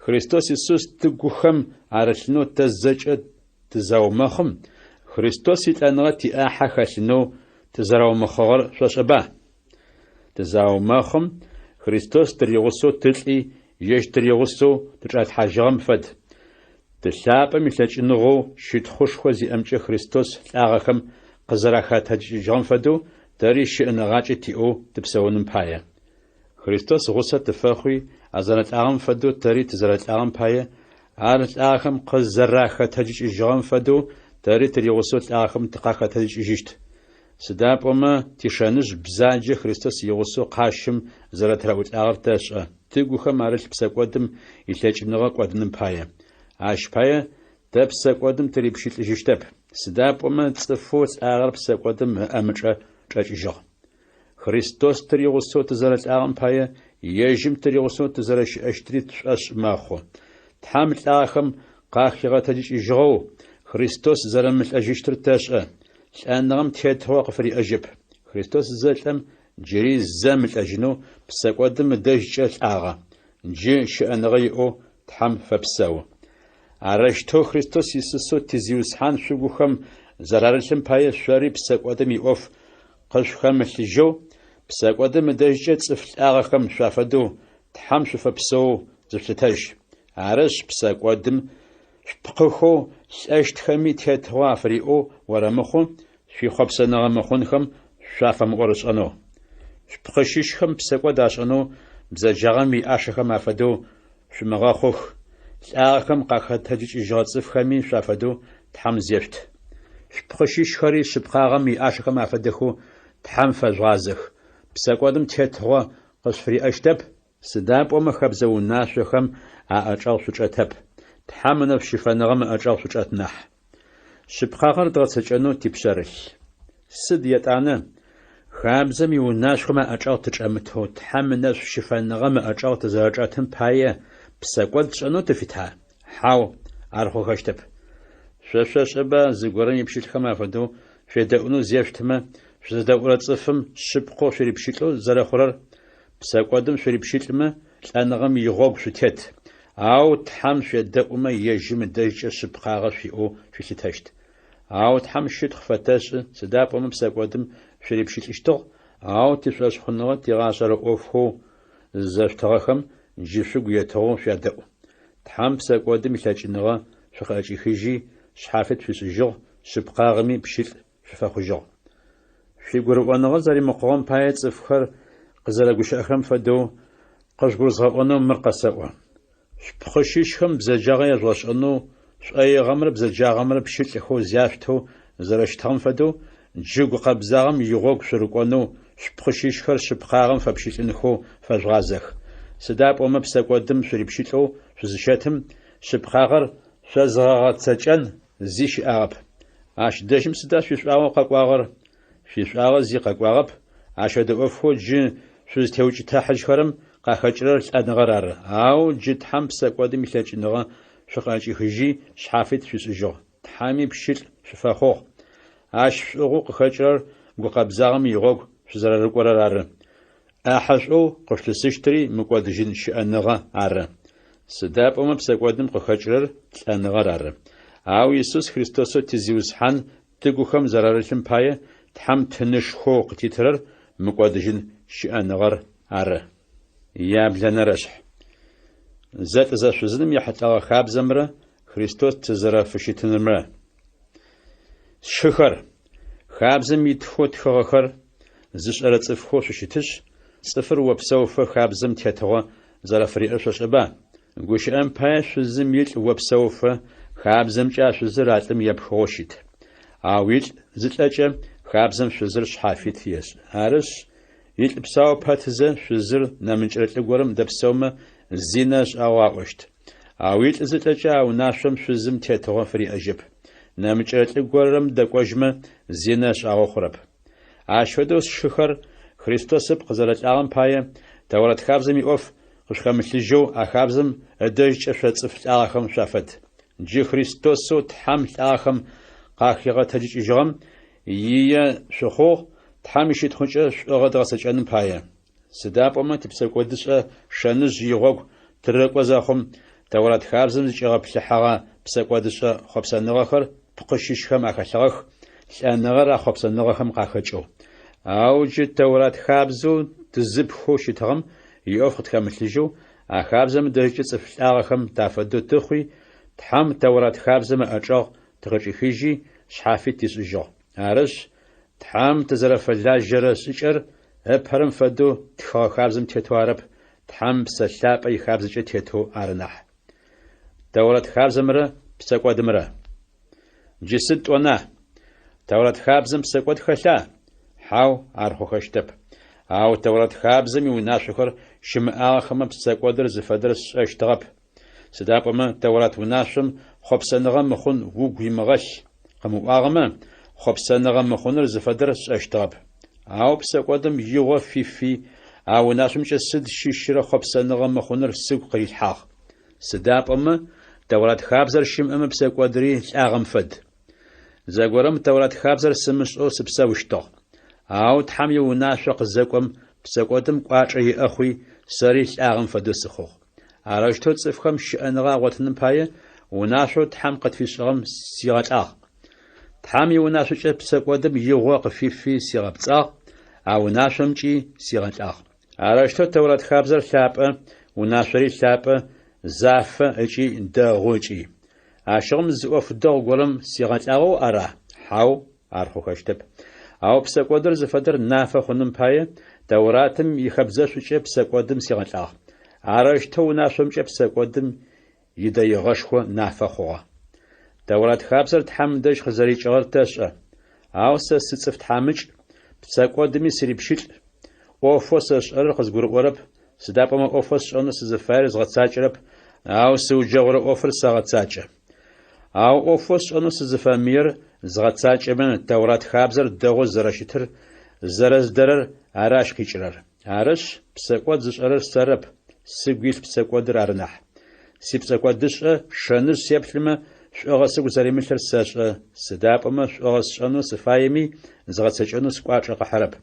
Христос Исус тыгухэм арылъынэу тэ зэкӏэ тызаумэхъым, Христос илӏэныгъэ тиӏахьэ хэлъынэу тызэраумэхъыгъэр шъошӏэба? Тызаумэхъым, Христос тыригъусэу тылӏи, ежь тыригъусэу тычӏалъхьажьыгъэм фэд. Ты лъапӏэм илъэкӏыныгъэу щытхъушхо зиӏэмкӏэ Христос лӏагъэхэм къызэрахэтэджыкӏыжьыгъэм фэдэу, тэри щыӏэныгъакӏэ тиӏэу тыпсэуным пае. Христос гъусэ тыфэхъуи, а зэрэлӏагъэм фэдэу тэри тызэрэлӏагъэм пае, ар лӏагъэхэм къызэрахэтэджыкӏыжьыгъэм фэдэу тэри тыригъусэу лӏагъэхэм тыкъахэтэджыкӏыжьыщт. Сыда пӏомэ тишэныжъ бзаджэ Христос игъусэу къащым зэрэтыраӏулӏагъэр тэшӏэ, тыгухэм арылъ псэкӏодым илъэкӏыныгъэ кӏодыным пае. Ащ пае тэ псэкӏодым тырипщылӏыжьыщтэп, сыда пӏомэ цӏыфэу лӏагъэр псэкӏодым ыӏэмычӏэ чӏэкӏыжьыгъ. Христос тыригъусэу тызэрэлӏагъэм пае, ежьым тыригъусэу тызэрэщыӏэщтри тшӏошъ мэхъу. Тхьэм лӏагъэхэм къахигъэтэджыкӏыжьыгъэу, Христос зэрэмылӏэжьыщтыр тэшӏэ. Лӏэныгъэм тетыгъо къыфыриӏэжьэп. Христос зэлӏэм, джыри зэ мылӏэжьынэу псэкӏодым ыдэжькӏэ лӏагъэ. Джы щыӏэныгъэ иӏэу Тхьэм фэпсэу. Арэущтэу Христос Исусэу ти Зиусхьан шъугухэм зэрарылъым пае шъори псэкӏодым иӏоф къышъухэмылъыжьэу, псэкӏодым ыдэжькӏэ цӏыф лӏагъэхэм шъуафэдэу Тхьэм шъуфэпсэоу зышъулъытэжь. Арышъ, псэкӏодым шъупкъыхэу лӏэщтхэми тетыгъо афыриӏэу орэмыхъу, шъуихъопсэныгъэ мыхъунхэм шъуафэмыӏорышӏэнэу. Шъупкъы щыщхэм псэкӏод ашӏэнэу бзэджагъэм иӏашэхэм афэдэу шъумыгъэхъух, лӏагъэхэм къахэтэджыкӏыжьыгъэ цӏыфхэми шъуафэдэу Тхьэм зешъут. Шъупкъы щыщхэри шъыпкъагъэм иӏашэхэм афэдэхэу Тхьэм фэжъугъазэх. Псэкӏодым тетыгъо къышъуфыриӏэщтэп, сыда пӏомэ хэбзэ унашъохэм аӏэчӏэгъ шъучӏэтэп, Тхьэм ынэшӏу щыфэныгъэм ыӏэчӏэгъ шъучӏэт нахь. Шъыпкъагъэр дгъэцэкӏэнэу типшъэрылъ. Сыд етӏанэ? Хабзэм иунашъохэм аӏэчӏэгъ тычӏэмытэу Тхьэм ынэшӏу щыфэныгъэм ыӏэчӏэгъ тызэрэчӏэтым пае псэкӏод тшӏэнэу тыфита? Хьау, ар хъухэщтэп. Шъо шъошӏэба зыгорэм ипщылӏхэм афэдэу шъуедэӏунэу зешъутымэ, шъузэдэӏурэ цӏыфым шъыпкъэу шъурипщылӏэу зэрэхъурэр? Псэкӏодым шъурипщылӏмэ, лӏэныгъэм игъогу шъутет, ау Тхьэм шъуедэӏумэ, ежьым ыдэжькӏэ шъыпкъагъэ шъуиӏэу шъуилъытэщт. Ау Тхьэм щытхъу фэтэшӏы, сыда пӏомэ псэкӏодым шъурипщылӏыщтыгъ, ау тишӏошъхъуныгъэ тигъашӏэрэ ӏофхэу зызэшъутыгъэхэм джы шъугу етыгъэу шъуядэӏу. Тхьэм псэкӏодым илъэкӏыныгъэ шъукъыӏэкӏихыжьи, шъхьафит шъуишӏыжьыгъ, шъыпкъагъэми пщылӏ шъуфэхъужьыгъ. Шъуигурыӏоныгъэ зэримыкъугъэм пае цӏыфхэр къызэрэгущыӏэхэрэм фэдэу, къыжъугурызгъэӏонэу мыр къэсэӏо. Шъупкъы щыщхэм бзэджагъэ яжъугъэшӏэнэу, шӏоигъэмрэ бзэджагъэмрэ пщылӏхэу зяшъутэу зэрэщытыгъэм фэдэу, джы гукъэбзагъэм игъогу шъурыкӏонэу, шъупкъы щыщхэр шъыпкъагъэм фэпщылӏынхэу фэжъугъазэх. Сыда пӏомэ псэкӏодым шъурипщылӏэу шъузыщэтым, шъыпкъагъэр шъозыгъэгъэцэкӏэн зи щыӏагъэп. Ащ дэжьым сыда шъуишӏуагъэу къэкӏуагъэр? Шъуишӏуагъэ зи къэкӏуагъэп, ащ фэдэ ӏофхэу джы шъузтеукӏытыхьажьхэрэм къахэкӏырэр лӏэныгъэр ары. Ау джы Тхьэм псэкӏодым илъэкӏыныгъэ шъукъыӏэкӏихыжьи, шъхьафит шъуишӏыжьыгъ. Тхьэми пщылӏ шъуфэхъугъ. Ащ шӏугъэу къыхэкӏырэр гукъэбзагъэм игъогу шъузэрэрыкӏорэр ары. ӏахьэшӏоу къышъулъысыщтыри мыкӏодыжьын щыӏэныгъэ ары. Сыда пӏомэ псэкӏодым къыхэкӏырэр лӏэныгъэр ары. Ау Исус Христосэу ти Зиусхьан тыгухэм зэрарылъым пае Тхьэм тынышхоу къытитырэр мыкӏодыжьын щыӏэныгъэр ары. Яблэнэрэшъхь. Зэлӏзэшъузыным ехьылӏэгъэ хабзэмрэ Христос тызэрэфыщытынымрэ. Сшыхэр, хабзэм итхэу тхыгъэхэр зышӏэрэ цӏыфхэу шъущытышъ, цӏыфыр опсэуфэ хабзэм тетыгъо зэрэфыриӏэр шъошӏэба? Гущыӏэм пае, шъузым илӏ опсэуфэ, хабзэмкӏэ а шъузыр а лӏым епхыгъэу щыт. Ау илӏ зылӏэкӏэ, хабзэм шъузыр шъхьафит ешӏы. Арышъ, илӏ псау пэтызэ, шъузыр нэмыкӏрэ лӏы горэм дэпсэумэ, зинэ ышӏагъэу аӏощт. Ау илӏ зылӏэкӏэ а унашъом шъузым тетыгъо фыриӏэжьэп. Нэмыкӏрэ лӏы горэм дэкӏожьмэ, зинэ ышӏагъэу хъурэп. Ащ фэдэу, сшыхэр, Христос ыпкъ зэрэлӏагъэм пае, Тэурэт хабзэм иӏоф къышъухэмылъыжьэу а хабзэм ыдэжькӏэ шъо цӏыф лӏагъэхэм шъуафэд. Джы Христосэу Тхьэм лӏагъэхэм къахигъэтэджыкӏыжьыгъэм ие шъухъугъ, Тхьэм ищытхъукӏэ шӏугъэ дгъэцэкӏэным пае. Сыда пӏомэ типсэкӏодышӏэ шэныжъ игъогу тырыкӏо зэхъум, Тэурат хабзэм зыкӏигъэплъыхьэгъэ псэкӏодышӏэ хъопсэныгъэхэр тпкъы щыщхэм ахэлъыгъэх, лӏэныгъэр а хъопсэныгъэхэм къахэкӏэу. Ау джы Тэурат хабзэу тызыпхэу щытыгъэм иӏоф къытхэмылъыжьэу, а хабзэм ыдэжькӏэ цӏыф лӏагъэхэм тафэдэу тыхъуи, Тхьэм Тэурат хабзэм ыӏэчӏэгъ тыкъычӏихыжьи, шъхьафит тишӏыжьыгъ. Арышъ, Тхьэм тызэрэфэлажьэрэ шӏыкӏэр ыпэрэм фэдэу тхыгъэ хабзэм тетэу арэп, Тхьэм Псэ Лъапӏэ ихабзэкӏэ тетэу ары нахь. Тэурэт хабзэмрэ псэкӏодымрэ. Джы сыд тӏона? Тэурэт хабзэм псэкӏод хэлъа? Хьау, ар хъухэщтэп. Ау Тэурэт хабзэм иунашъохэр щымыӏагъэхэмэ псэкӏодыр зыфэдэр сшӏэщтыгъэп. Сыда пӏомэ Тэурат унашъом хъопсэныгъэ мыхъун угу имыгъэлъ къымыӏуагъэмэ, хъопсэныгъэ мыхъуныр зыфэдэр сшӏэщтыгъэп. Ау псэкӏодым игъо фифи, а унашъомкӏэ сыд щыщрэ хъопсэныгъэ мыхъуныр сыгу къырилъхьагъ. Сыда пӏомэ Тэурат хабзэр щымыӏэмэ псэкӏодри лӏагъэм фэд. Зэгорэм Тэурат хабзэр сымышӏэу сыпсэущтыгъ. Ау Тхьэм иунашъо къызэкӏом, псэкӏодым кӏуачӏэ иӏэ хъуи, сэри лӏагъэм фэдэу сыхъугъ. Арэущтэу цӏыфхэм щыӏэныгъэ агъотыным пае, унашъоу Тхьэм къытфишӏыгъэм сигъэлӏагъ. Тхьэм иунашъокӏэ псэкӏодым игъо къыфифи сигъэпцӏагъ, а унашъомкӏи сигъэлӏагъ. Арэущтэу Тэурат хабзэр лъапӏэ, унашъори лъапӏэ, зафэ ыкӏи дэгъу ыкӏи. Ащыгъум зы ӏоф дэгъу горэм сигъэлӏагъэу ара? Хьау, ар хъухэщтэп. Ау псэкӏодыр зыфэдэр нафэ хъуным пае, Тэуратым ихэбзэшӏукӏэ псэкӏодым сигъэлӏагъ. Арэущтэу унашъомкӏэ псэкӏодым идэигъэшхо нафэ хъугъэ. Тэурат хабзэр Тхьэм дэжь къызэрикӏыгъэр тэшӏэ. Ау сэ сыцӏыф тхьамыкӏ, псэкӏодыми сырипщылӏ. ӏофэу сэ сшӏэрэр къызгурыӏорэп, сыда пӏомэ ӏофэу сшӏэнэу сызыфаер згъэцакӏэрэп, ау сыуджэгъурэ ӏофыр сэгъэцакӏэ. Ау ӏофэу сшӏэнэу сызыфэмыер згъэцакӏэмэ, Тэурат хабзэр дэгъоу зэрэщытыр зэрэздэрэр ары ащ къикӏырэр. Арышъ, псэкӏод зышӏэрэр сэрэп, сыгу илъ псэкӏодыр ары нахь. Сипсэкӏодышӏэ шэныжъ сеплъымэ, шӏугъэ сыгу зэримылъыр сэшӏэ, сыда пӏомэ шӏугъэ сшӏэнэу сыфаеми, згъэцэкӏэнэу скӏуачӏэ къыхьырэп.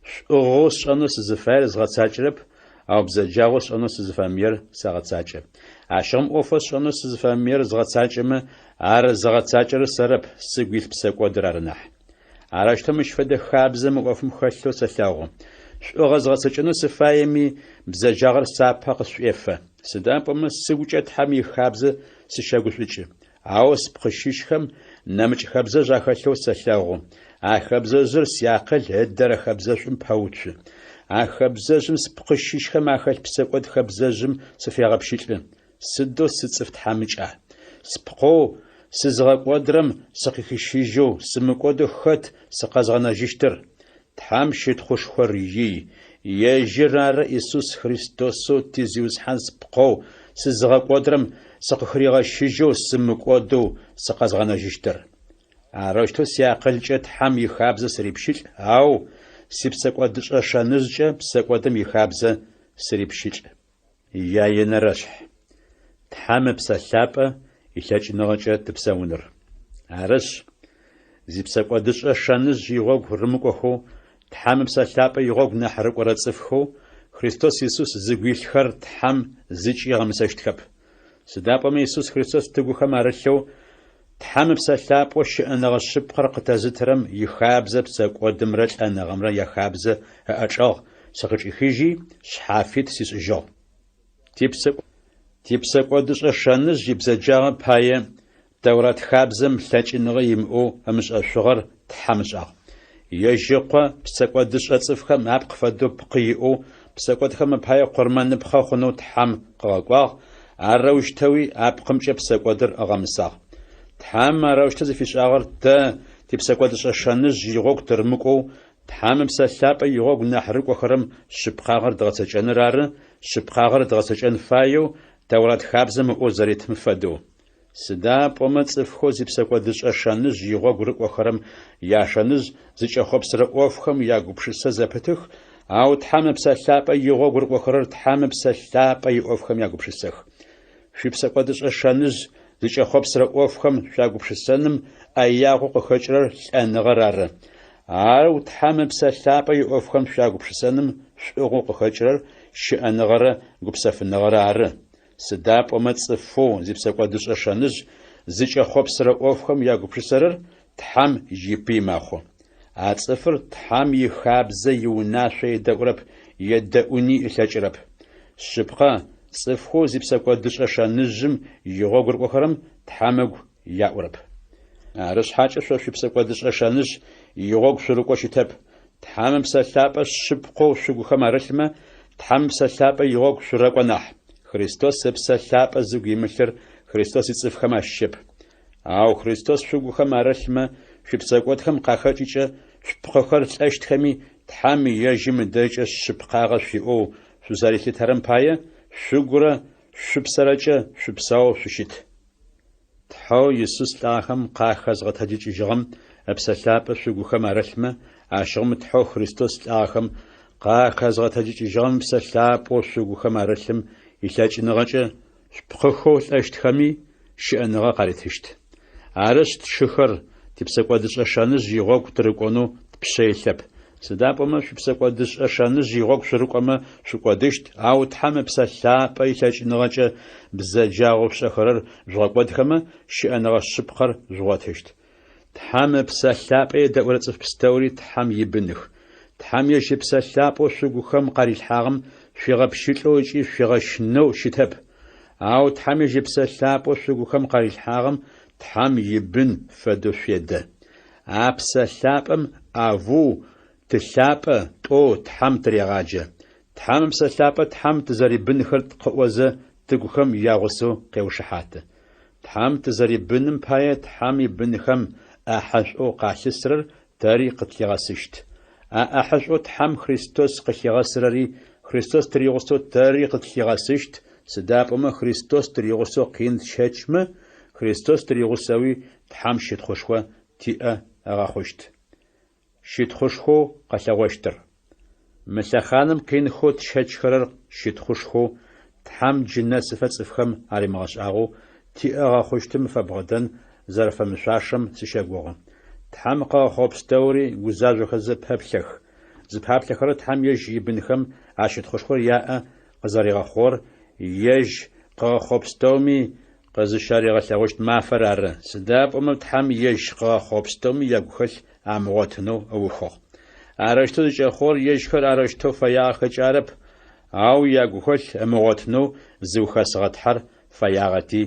Шӏугъэу сшӏэнэу сызыфаер згъэцакӏэрэп, ау бзэджагъэу сшӏэнэу сызыфэмыер сэгъэцакӏэ. Ащыгъум ӏофэу сшӏэнэу сызыфэмыер згъэцакӏэмэ, ар зыгъэцакӏэрэр сэрэп, сыгу илъ псэкӏодыр ары нахь. Арэущтэу мыщ фэдэ хабзэ мы ӏофым хэлъэу сэлъэгъу. Шӏугъэ згъэцэкӏэнэу сыфаеми, бзэджагъэр сапэ къысшӏуефэ. Сыда пӏомэ сыгукӏэ Тхьэм ихабзэ сыщэгушӏукӏы. Ау спкъы щыщхэм нэмыкӏ хэбзэжъ ахэлъэу сэлъэгъу. А хэбзэжъыр сиакъыл ыдэрэ хэбзэшӏум пэуцу. А хэбзэжъым спкъы щыщхэм ахэлъ псэкӏод хэбзэжъым сыфегъэпщылӏы. Сыдэу сыцӏыф тхьамыкӏа! Спкъэу сызыгъэкӏодырэм сыкъыхищыжьэу, сымыкӏодэу хэт сыкъэзгъэнэжьыщтыр? Тхьэм щытхъушхор ий, ежьыр ары Исус Христосэу ти Зиусхьан спкъэу сызыгъэкӏодырэм сыкъыхыригъэщыжьэу сымыкӏодэу сыкъэзгъэнэжьыщтыр. Арэущтэу сиакъылкӏэ Тхьэм ихабзэ сырипщылӏ, ау сипсэкӏодышӏэ шэныжъкӏэ псэкӏодым ихабзэ сырипщылӏ. Яенэрэшъхь. Тхьэм Ыпсэ Лъапӏэ илъэкӏыныгъэкӏэ тыпсэуныр. Арышъ, зипсэкӏодышӏэ шэныжъ игъогу рымыкӏохэу, Тхьэм Ыпсэ Лъапӏэ игъогу нахь рыкӏорэ цӏыфхэу Христос Исус зыгу илъхэр Тхьэм зыкӏи ыгъэмысэщтхэп. Сыда пӏомэ Исус Христос тыгухэм арылъэу, Тхьэм Ыпсэ Лъапӏэу щыӏэныгъэ шъыпкъэр къытэзытырэм ихабзэ псэкӏодымрэ лӏэныгъэмрэ яхабзэ ыӏэчӏэгъ сыкъычӏихыжьи, шъхьафит сишӏыжьыгъ. Типсэкӏодышӏэ шэныжъ ибзэджагъэ пае Тэурат хабзэм лъэкӏыныгъэ имыӏэу ымышӏэшъугъэр Тхьэм ышӏагъ. Ежь Ыкъо псэкӏодышӏэ цӏыфхэм апкъ фэдэу пкъы иӏэу псэкӏодхэм апае къурмэныпхъэ хъунэу Тхьэм къыгъэкӏуагъ, арэущтэуи а пкъымкӏэ псэкӏодыр ыгъэмысагъ. Тхьэм арэущтэу зыфишӏагъэр тэ типсэкӏодышӏэ шэныжъ игъогу тырымыкӏоу, Тхьэм Ыпсэ Лъапӏэ игъогу нахь рыкӏохэрэм шъыпкъагъэр дгъэцэкӏэныр ары, шъыпкъагъэр дгъэцэкӏэн фаеу Тэурат хабзэм ыӏоу зэритым фэдэу. Сыда пӏомэ цӏыфхэу зипсэкӏодышӏэ шэныжъ игъогу рыкӏохэрэм яшэныжъ зыкӏэхъопсырэ ӏофхэм ягупшысэ зэпытых, ау Тхьэм Ыпсэ Лъапӏэ игъогу рыкӏохэрэр Тхьэм Ыпсэ Лъапӏэ иӏофхэм ягупшысэх. Шъуипсэкӏодышӏэ шэныжъ зыкӏэхъопсырэ ӏофхэм шъуягупшысэным ӏэягъэу къыхэкӏырэр лӏэныгъэр ары. Ау Тхьэм Ыпсэ Лъапӏэ иӏофхэм шъуягупшысэным шӏугъэу къыхэкӏырэр щыӏэныгъэрэ гупсэфыныгъэрэ ары. Сыда пӏомэ цӏыфэу зипсэкӏодышӏэ шэныжъ зыкӏэхъопсырэ ӏофхэм ягупшысэрэр Тхьэм ипый мэхъу. А цӏыфыр Тхьэм ихабзэ иунашъо едэӏурэп, едэӏуни ылъэкӏырэп. Шъыпкъэ, цӏыфхэу зипсэкӏодышӏэ шэныжъым игъогу рыкӏохэрэм Тхьэм ыгу яӏурэп. Ары шъхьакӏэ шъо шъуипсэкӏодышӏэ шэныжъ игъогу шъурыкӏоу щытэп. Тхьэм Ыпсэ Лъапӏэ шъыпкъэу шъугухэм арылъмэ, Тхьэм Ыпсэ Лъапӏэ игъогу шъурэкӏо нахь. Христос Ыпсэ Лъапӏэ зыгу имылъыр Христос ицӏыфхэм ащыщэп. Ау Христос шъугухэм арылъмэ, шъуипсэкӏодхэм къахэкӏыкӏэ шъупкъыхэр лӏэщтхэми, Тхьэм ежьым ыдэжькӏэ шъыпкъагъэ шъуиӏэу шъузэрилъытэрэм пае, шъугурэ шъупсэрэкӏэ шъупсэу шъущыт. Тхьэу Исус лӏагъэхэм къахэзгъэтэджыкӏыжьыгъэм Ыпсэ Лъапӏэ шъугухэм арылъмэ, ащыгъум Тхьэу Христос лӏагъэхэм къахэзгъэтэджыкӏыжьыгъэм Ыпсэ Лъапӏэу шъугухэм арылъым илъэкӏыныгъэкӏэ шъупкъыхэу лӏэщтхэми щыӏэныгъэ къаритыщт. Арышъ, тшыхэр, типсэкӏодышӏэ шэныжъ игъогу тырыкӏонэу тпшъэ илъэп. Сыда пӏомэ шъуипсэкӏодышӏэ шэныжъ игъогу шъурыкӏомэ шъукӏодыщт, ау Тхьэм Ыпсэ Лъапӏэ илъэкӏыныгъэкӏэ бзэджагъэу шъушӏэхэрэр жъугъэкӏодхэмэ, щыӏэныгъэ шъыпкъэр жъугъотыщт. Тхьэм Ыпсэ Лъапӏэ едэӏурэ цӏыф пстэури Тхьэм ибыных. Тхьэм ежь Ыпсэ Лъапӏэу шъугухэм къарилъхьагъэм шъуигъэпщылӏэу ыкӏи шъуигъэщынэу щытэп. Ау Тхьэм ежь Ыпсэ Лъапӏэу шъугухэм къарилъхьагъэм Тхьэм ибын фэдэу шъуедэ. А Псэ Лъапӏэм Авву, Ты лъапӏэ, тӏоу Тхьэм тырегъаджэ. Тхьэм Ыпсэ Лъапӏэ Тхьэм тызэрибынхэр къыӏозэ тыгухэм ягъусэу къеушыхьаты. Тхьэм тызэрибыным пае Тхьэм ибынхэм ӏахьэшӏоу къалъысырэр тэри къытлъигъэсыщт. А ӏахьэшӏоу Тхьэм Христос къылъигъэсырэри Христос тыригъусэу тэри къытлъигъэсыщт, сыда пӏомэ Христос тыригъусэу къин тщэчмэ, Христос тыригъусэуи Тхьэм щытхъушхо тиӏэ ыгъэхъущт. Щытхъушхоу къэлъэгъощтыр. Мы лъэхъаным къинхэу тщэчхэрэр щытхъушхоу Тхьэм джы нэсыфэ цӏыфхэм аримыгъэшӏагъэу тиӏэ ыгъэхъущтым фэбгъэдэн зэрэфэмышъуашэм сыщэгугъы. Тхьэм къыгъэхъугъэ пстэури гузажъохэзэ пэплъэх. Зыпаплъэхэрэр Тхьэм ежь ибынхэм а щытхъушхор яӏэ къызэригъэхъугъэр ежь къыгъэхъугъэ пстэуми къызыщаригъэлъэгъущт мафэр ары, сыда пӏомэ Тхьэм ежь къыгъэхъугъэ пстэуми ягухэлъ амыгъотынэу ыухыгъ. Арэущтэу зыкӏэхъугъэр ежьхэр арэущтэу фэягъэхэкӏэ арэп, ау ягухэлъ ымыгъотынэу зыухэсыгъэ Тхьэр фэягъэти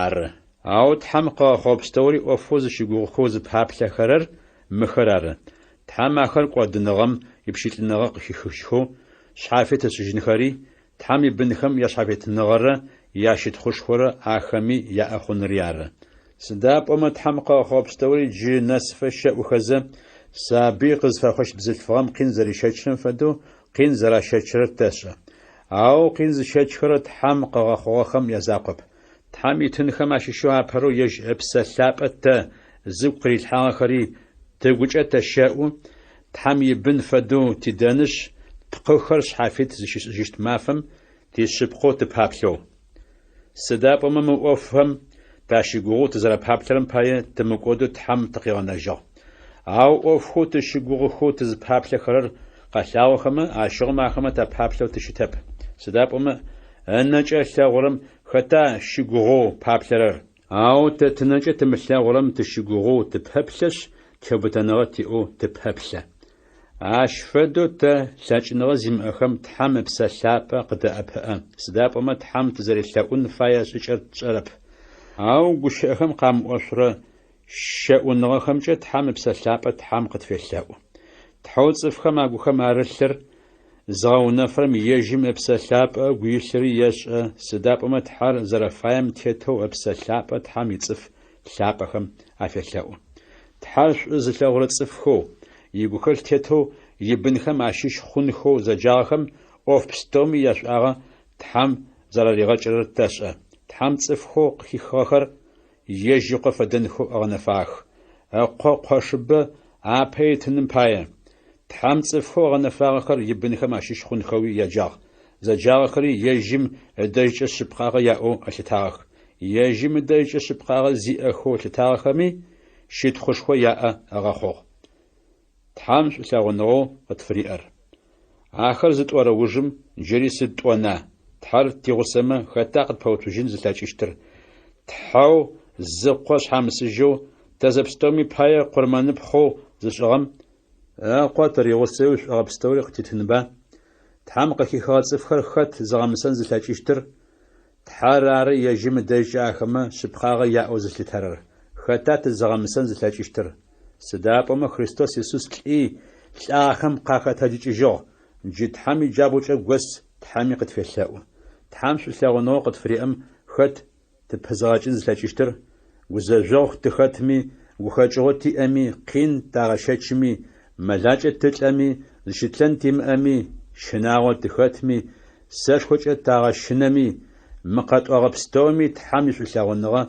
ары. Ау Тхьэм къыгъэхъугъэ пстэури ӏофэу зыщыгугъыхэу зыпаплъэхэрэр мыхэр ары, Тхьэм ахэр кӏодыныгъэм ипщылӏыныгъэ къыхихыжьхэу, шъхьафит ышӏыжьынхэри, Тхьэм ибынхэм яшъхьафитыныгъэрэ ящытхъушхорэ ахэми яӏэ хъунри ары. Сыда пӏомэ Тхьэм къыгъэхъугъэ пстэури джы нэсыфэ щэӏухэзэ, сабый къызфэхъущт бзылъфыгъэм къин зэрищэчрэм фэдэу къин зэращэчрэр тэшӏэ. Ау къин зыщэчхэрэр Тхьэм къыгъэхъугъэхэм язакъоп. Тхьэм итынхэм ащыщэу апэрэу ежь Ыпсэ Лъапӏэ тэ, зыгу къырилъхьагъэхэри, тыгукӏэ тэщэӏу, Тхьэм ибын фэдэу тидэнышъ, тпкъыхэр шъхьафит зыщишӏыжьыщт мафэм тишъыпкъэу тыпаплъэу. Сыда пӏомэ мы ӏофхэм тащыгугъэу тызэрэпаплъэрэм пае тымыкӏодэу Тхьэм тыкъигъэнэжьыгъ. Ау ӏофхэу тыщыгугъыхэу тызпаплъэхэрэр къэлъагъохэмэ, ащыгъум ахэмэ тапаплъэу тыщытэп. Сыда пӏомэ ынэкӏэ ылъэгъурэм хэта щыгугъэу паплъэрэр? Ау тэ тынэкӏэ тымылъэгъурэм тыщыгугъэу тыпэплъэшъ, теубытэныгъэ тиӏэу тыпэплъэ. Ащ фэдэу тэ, лъэкӏыныгъэ зимыӏэхэм, Тхьэм Ыпсэ Лъапӏэ къыдэӏэпыӏэ, сыда пӏомэ Тхьэм тызэрелъэӏун фае шӏыкӏэр тшӏэрэп. Ау гущыӏэхэм къамыӏошъурэ щэӏуныгъэхэмкӏэ Тхьэм Ыпсэ Лъапӏэ Тхьэм къытфелъэӏу. Тхьэу цӏыфхэм агухэм арылъыр зыгъэунэфырэм ежьым Ыпсэ Лъапӏэ ыгу илъыри ешӏэ, сыда пӏомэ Тхьэр зэрэфаем тетэу Ыпсэ Лъапӏэ Тхьэм ицӏыф лъапӏэхэм афелъэӏу. Тхьэр шӏу зылъэгъурэ цӏыфхэу, игухэлъ тетэу ибынхэм ащыщ хъунхэу зэджагъэхэм ӏоф пстэуми яшӏуагъэ Тхьэм зэраригъэкӏырэр тэшӏэ. Тхьэм цӏыфхэу къыхихыгъэхэр ежь Ыкъо фэдэнхэу ыгъэнэфагъэх, Ыкъо къошыбэ апэ итыным пае. Тхьэм цӏыфхэу ыгъэнэфагъэхэр ибынхэм ащыщ хъунхэуи яджагъ, зэджагъэхэри ежьым ыдэжькӏэ шъыпкъагъэ яӏэу ылъытагъэх. Ежьым ыдэжькӏэ шъыпкъагъэ зиӏэхэу ылъытагъэхэми щытхъушхо яӏэ ыгъэхъугъ. Тхьэм шӏулъэгъуныгъэу къытфыриӏэр. Ахэр зытӏорэ ужым джыри сыд тӏона, Тхьэр тигъусэмэ, хэта къытпэуцужьын зылъэкӏыщтыр? Тхьэу зы Къо шъхьамысыжьэу тэ зэпстэуми пае къурмэныпхъэу зышӏыгъэм, Ыкъо тыригъусэуи шӏогъэ пстэури къытитынба? Тхьэм къыхихыгъэ цӏыфхэр хэт зыгъэмысэн зылъэкӏыщтыр? Тхьэр ары ежьым ыдэжькӏэ ахэмэ шъыпкъагъэ яӏэу зылъытэрэр. Хэта тызыгъэмысэн зылъэкӏыщтыр? Сыда пӏомэ Христос Исус лӏи, лӏагъэхэм къахэтэджыкӏыжьыгъ, джы Тхьэм иджабгъукӏэ гос Тхьэми къытфелъэӏу. Тхьэм шӏулъэгъуныгъэу къытфыриӏэм хэт тыпызгъэкӏын зылъэкӏыщтыр? Гузэжъогъу тыхэтми, гухэкӏыгъо тиӏэми, къин тагъэщэчми, мэлакӏэ тылӏэми, зыщытлъэн тимыӏэми, щынагъо тыхэтми, сэшхокӏэ тагъэщынэми, мы къэтӏогъэ пстэуми Тхьэм ишӏулъэгъуныгъэ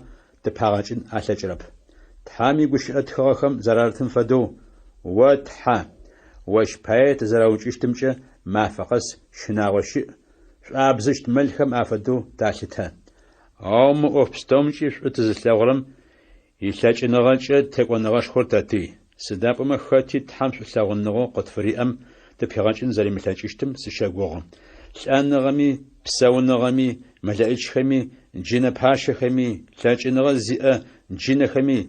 тыпагъэкӏын алъэкӏырэп. Тхьэм игущыӏэ тхыгъэхэм зэрарытым фэдэу, О Тхьэ, ощ пае тызэраукӏыщтымкӏэ мафэ къэс щынагъо щыӏ, шӏуабзыщт мэлхэм афэдэу талъытэ. Ау мы ӏоф пстэумкӏи шӏу тызылъэгъурэм илъэкӏыныгъэкӏэ текӏоныгъэшхор тэтый. Сыда пӏомэ хэти Тхьэм шӏулъэгъуныгъэу къытфыриӏэм тыпигъэкӏын зэримылъэкӏыщтым сыщэгугъы. Лӏэныгъэми, псэуныгъэми, мэлэӏичхэми, джынэ пащэхэми, лъэкӏыныгъэ зиӏэ джынэхэми,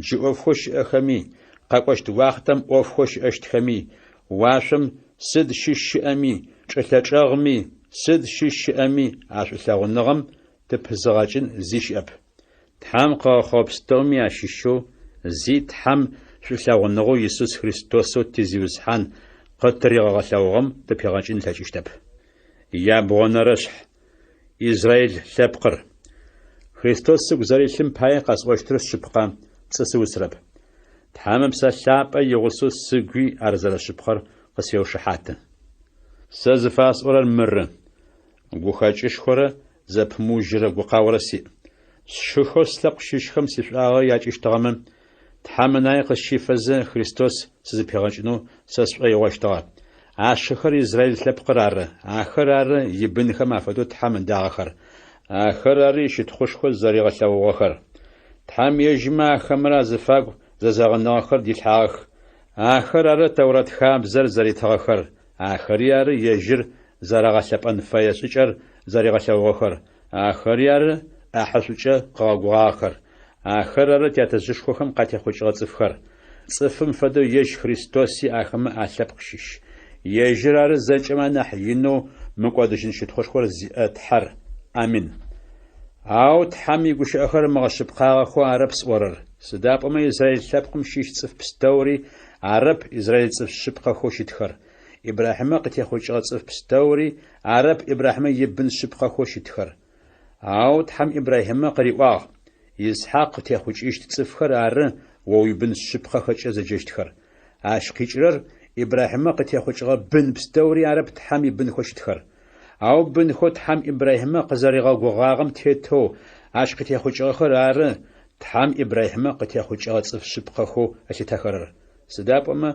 джы ӏофхэу щыӏэхэми, къэкӏощт уахътэм ӏофхэу щыӏэщтхэми, уашъом сыд щыщ щыӏэми, чӏылъэ чӏэгъми, сыд щыщ щыӏэми а шӏулъэгъуныгъэм тыпызыгъэкӏын зи щыӏэп. Тхьэм къыгъэхъугъэ пстэуми ащыщэу зи Тхьэм шӏулъэгъуныгъэу Исус Христосэу ти Зиусхьан къытыригъэгъэлъэгъугъэм тыпигъэкӏын ылъэкӏыщтэп. Ябгъонэрэшъхь. Израил лъэпкъыр. Христос сыгу зэрилъым пае къэсӏощтыр шъыпкъэ, пцӏы сыусрэп. Тхьэм Ыпсэ Лъапӏэ игъусэу сыгуи ар зэрэшъыпкъэр къысфеушыхьаты. Сэ зыфасӏорэр мыры, Гухэкӏышхорэ зэпымыужьырэ гукъаорэ сиӏ. Сшыхэу слъэпкъ щыщхэм сишӏуагъэ якӏыщтыгъэмэ, Тхьэм ынае къысщифэзэ Христос сызыпигъэкӏынэу сэ сшӏоигъощтыгъэ. А сшыхэр Израил лъэпкъыр ары, ахэр ары ибынхэм афэдэу Тхьэм ыдагъэхэр, ахэр ары ищытхъушхо зэригъэлъэгъугъэхэр. Тхьэм ежьымэ ахэмрэ азыфагу зэзэгъыныгъэхэр дилъхьагъэх, ахэр ары Тэурат хабзэр зэритыгъэхэр, ахэри ары ежьыр зэрагъэлъэпӏэн фэе шӏыкӏэр зэригъэлъэгъугъэхэр, ахэри ары ӏахьышӏукӏэ къыгъэгугъагъэхэр, ахэр ары тятэжъышхохэм къатехъукӏыгъэ цӏыфхэр. Цӏыфым фэдэу ежь Христоси ахэмэ алъэпкъ щыщ. Ежьыр ары зэкӏэмэ анахь инэу мыкӏодыжьын щытхъушхор зиӏэ Тхьэр. Амин. Ау Тхьэм игущыӏэхэр мыгъэшъыпкъагъэхэу арэп сӏорэр, сыда пӏомэ Израил лъэпкъым щыщ цӏыф пстэури арэп израил цӏыф шъыпкъэхэу щытхэр. Ибрахьимэ къытехъукӏыгъэ цӏыф пстэури арэп Ибрахьимэ ибын шъыпкъэхэу щытхэр. Ау Тхьэм Ибрахьимэ къыриӏуагъ, Исхьакъ къытехъукӏыщт цӏыфхэр ары о уибын шъыпкъэхэкӏэ зэджэщтхэр. Ащ къикӏырэр Ибрахьимэ къытехъукӏыгъэ бын пстэури арэп Тхьэм ибынхэу щытхэр. Ау бынхэу Тхьэм Ибрахьимэ къызэригъэгугъагъэм тетэу ащ къытехъукӏыгъэхэр ары Тхьэм Ибрахьимэ къытехъукӏыгъэ цӏыф шъыпкъэхэу ылъытэхэрэр. Сыда пӏомэ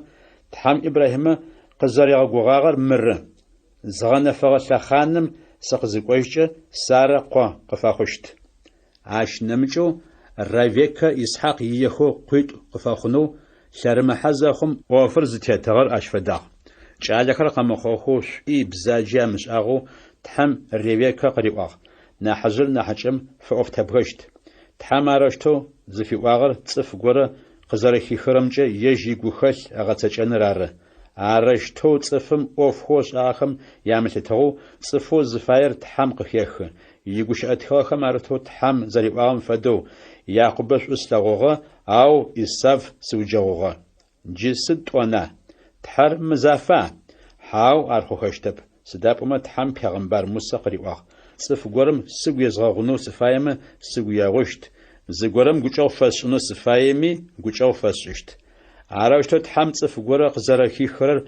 Тхьэм Ибрахьимэ къызэригъэгугъагъэр мыры, Згъэнэфэгъэ лъэхъаным сыкъызыкӏожькӏэ Сарэ къо къыфэхъущт. Ащ нэмыкӏэу Ревеккэ Исхьакъ иехэу къуитӏу къыфэхъунэу лъэрымыхьэ зэхъум, ӏофыр зытетыгъэр ащ фэдагъ. Кӏалэхэр къэмыхъугъэхэу шӏуи бзаджи амышӏагъэу Тхьэм Ревеккэ къыриӏуагъ, Нахьыжъыр нахьыкӏэм фэӏофтэбгэщт. Тхьэм арэущтэу зыфиӏуагъэр цӏыф горэ къызэрэхихырэмкӏэ ежь игухэлъ ыгъэцэкӏэныр ары. Арэущтэу цӏыфым ӏофхэу ышӏагъэхэм ямылъытыгъэу цӏыфэу зыфаер Тхьэм къыхехы. Игущыӏэ тхыгъэхэм арытэу Тхьэм зэриӏуагъэм фэдэу, Якъубэ шӏу слъэгъугъэ, ау Исав сыуджэгъугъэ. Джы сыд тӏона? Тхьэр мызафа? Хьау, ар хъухэщтэп, сыда пӏомэ Тхьэм пегъэмбар Мусэ къыриӏуагъ, Цӏыф горэм сыгу езгъэгъунэу сыфаемэ, сыгу егъущт, зыгорэм гукӏэгъу фэсшӏынэу сыфаеми, гукӏэгъу фэсшӏыщт. Арэущтэу Тхьэм цӏыф горэ къызэрэхихырэр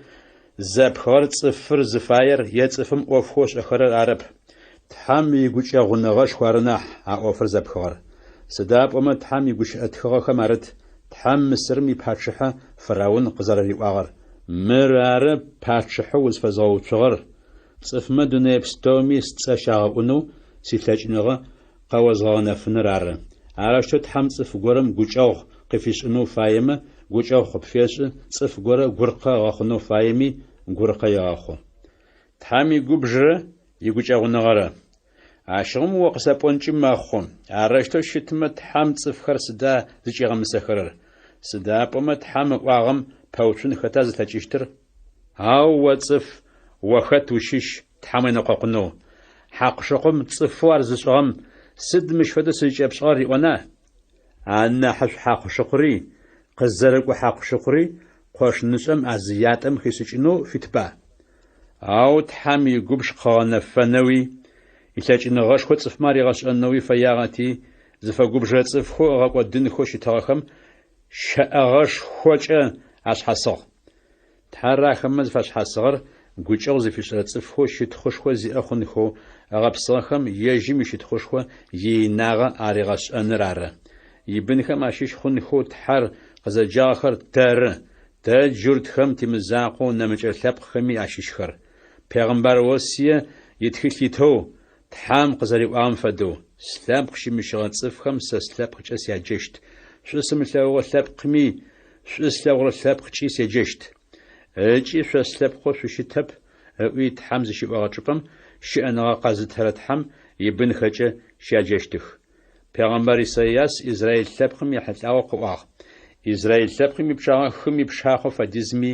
зэпхыгъэр цӏыфыр зыфаер е цӏыфым ӏофхэу ышӏэхэрэр арэп, Тхьэм игукӏэгъуныгъэшху ары нахь а ӏофыр зэпхыгъэр. Сыда пӏомэ Тхьэм игущыӏэ тхыгъэхэм арыт Тхьэм Мысырым ипачъыхьэ фараон къызэрэриӏуагъэр, Мыр ары пачъыхьэу узфэзгъэуцугъэр, цӏыфмэ дунэе пстэуми сцӏэ щагъэӏунэу силъэкӏыныгъэ къэозгъэгъэнэфыныр ары. Арэущтэу Тхьэм цӏыф горэм гукӏэгъу къыфишӏынэу фаемэ, гукӏэгъу къыпфешӏы, цӏыф горэ гуркъэ ыгъэхъунэу фаеми, гуркъэ егъэхъу. Тхьэм игубжырэ игукӏэгъуныгъэрэ. Ащыгъум о къысэпӏонкӏи мэхъу, арэущтэу щытмэ, Тхьэм цӏыфхэр сыда зыкӏигъэмысэхэрэр? Сыда пӏомэ Тхьэм ыӏуагъэм пэуцун хэта зылъэкӏыщтыр? Ау о цӏыф, о хэт ущыщ Тхьэм уенэкъокъунэу? Хьакъу-шыкъум цӏыфэу ар зышӏыгъэм, сыд мыщ фэдэу сызкӏэпшӏыгъэр риӏона? Анахьышӏу хьакъу-шыкъури, къызэрыкӏо хьакъу-шыкъури къошынышӏэм а зы ятӏэм хишӏыкӏынэу фитба? Ау Тхьэм игубж къыгъэнэфэнэуи, илъэкӏыныгъэшхо цӏыфмэ аригъэшӏэнэуи фэягъэти, зыфэгубжырэ цӏыфхэу ыгъэкӏодынхэу щытыгъэхэм щэӏэгъэшхокӏэ ашъхьасыгъ. Тхьэр ахэмэ зыфашъхьасыгъэр гукӏэгъу зыфишӏырэ цӏыфхэу щытхъушхо зиӏэ хъунхэу ыгъэпсыгъэхэм ежьым ищытхъушхо иинагъэ аригъэшӏэныр ары. Ибынхэм ащыщ хъунхэу Тхьэр къызэджагъэхэр тэры, тэ джуртхэм тимызакъоу нэмыкӏ лъэпкъхэми ащыщхэр. Пегъымбар Осие итхылъ итэу, Тхьэм къызэриӏуагъэм фэдэу, Слъэпкъ щымыщыгъэ цӏыфхэм сэ слъэпкъкӏэ сяджэщт, шӏу сымылъэгъугъэ лъэпкъми шӏу слъэгъурэ лъэпкъкӏи седжэщт. Ыкӏи шъо слъэпкъэу шъущытэп, ыӏуи Тхьэм зыщиӏогъэ чӏыпӏэм щыӏэныгъэ къэзытырэ Тхьэм ибынхэкӏэ щяджэщтых. Пегъэмбар Исайас израил лъэпкъым ехьылӏагъэу къыӏуагъ, Израил лъэпкъым ипчъагъэ хым ипшахъо фэдизми,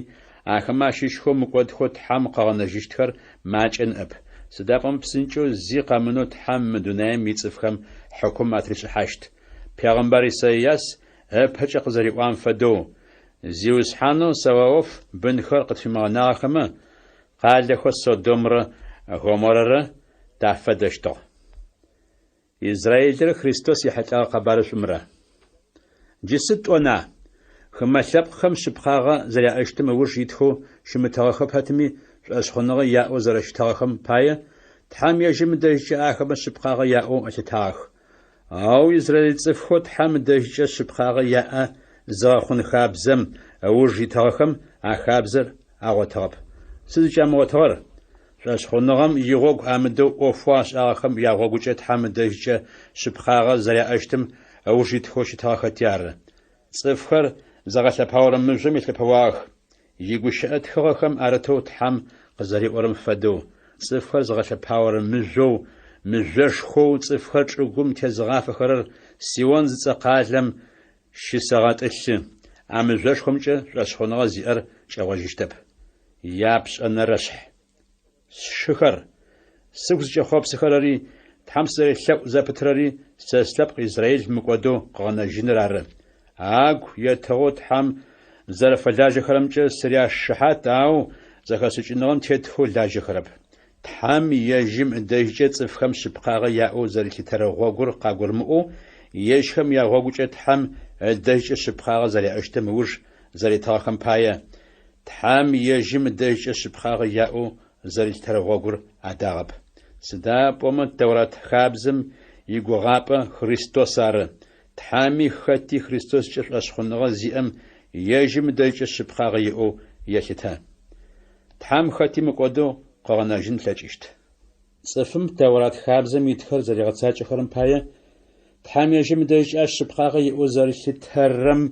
ахэмэ ащыщхэу мыкӏодхэу Тхьэм къыгъэнэжьыщтхэр макӏэ ныӏэп. Сыда пӏомэ псынкӏэу зи къэмынэу Тхьэм мы дунаим ицӏыфхэм хьыкум атришӏыхьащт. Пегъэмбар Исайас ыпэкӏэ къызэриӏуагъэм фэдэу, Зиусхьанэу Саваоф бынхэр къытфимыгъэнагъэхэмэ, къалэхэу Содомрэ Гоморрэрэ тафэдэщтыгъ. Израилрэ Христос ехьылӏэгъэ къэбарышӏумрэ. Джы сыд тӏона? Хымэ лъэпкъхэм шъыпкъагъэ зэряӏэщтым ыуж итхэу щымытыгъэхэ пэтми, шӏошъхъуныгъэ яӏэу зэрэщытыгъэхэм пае, Тхьэм ежьым ыдэжькӏэ ахэмэ шъыпкъагъэ яӏэу ылъытагъэх. Ау израил цӏыфхэу Тхьэм ыдэжькӏэ шъыпкъагъэ яӏэ зыгъэхъун хабзэм ыуж итыгъэхэм а хабзэр агъотыгъэп. Сыд зыкӏамыгъотыгъэр? Шӏошъхъуныгъэм игъогу амыдэу ӏофэу ашӏагъэхэм ягъогукӏэ Тхьэм ыдэжькӏэ шъыпкъагъэ зэряӏэщтым ыуж итхэу щытыгъэхэти ары. Цӏыфхэр зыгъэлъэпаорэ мыжъом елъэпэуагъэх. Игущыӏэ тхыгъэхэм арытэу Тхьэм къызэриӏорэм фэдэу, цӏыфхэр зыгъэлъэпаорэ мыжъоу, мыжъошхоу цӏыфхэр чӏыгум тезыгъафэхэрэр Сион зыцӏэ къалэм щысэгъэтӏылъы, а мыжъошхомкӏэ шӏошъхъуныгъэ зиӏэр кӏэгъожьыщтэп. Япшӏэнэрэшъхь. Сшыхэр, сыгу зыкӏэхъопсыхэрэри, Тхьэм сызэрелъэӏу зэпытрэри сэ слъэпкъ Израил мыкӏодэу къыгъэнэжьыныр ары. Агу етыгъэу Тхьэм зэрэфэлажьэхэрэмкӏэ сыряшыхьат, ау зэхэшӏыкӏыныгъэм тетхэу лажьэхэрэп. Тхьэм ежьым ыдэжькӏэ цӏыфхэм шъыпкъагъэ яӏэу зэрилъытэрэ гъогур къагурымыӏоу, ежьхэм ягъогукӏэ Тхьэм ыдэжькӏэ шъыпкъагъэ зэряӏэщтым ыуж зэритыгъэхэм пае, Тхьэм ежьым ыдэжькӏэ шъыпкъагъэ яӏэу зэрилъытэрэ гъогур адагъэп. Сыда пӏомэ Тэурат хабзэм игугъапӏэ Христос ары, Тхьэми хэти Христоскӏэ шӏошъхъуныгъэ зиӏэм ежьым ыдэжькӏэ шъыпкъагъэ иӏэу елъытэ. Тхьэм хэти мыкӏодэу къыгъэнэжьын ылъэкӏыщт. Цӏыфым Тэурат хабзэм итхэр зэригъэцакӏэхэрэм пае, Тхьэм ежьым ыдэжькӏэ ащ шъыпкъагъэ иӏэу зэрилъытэрэм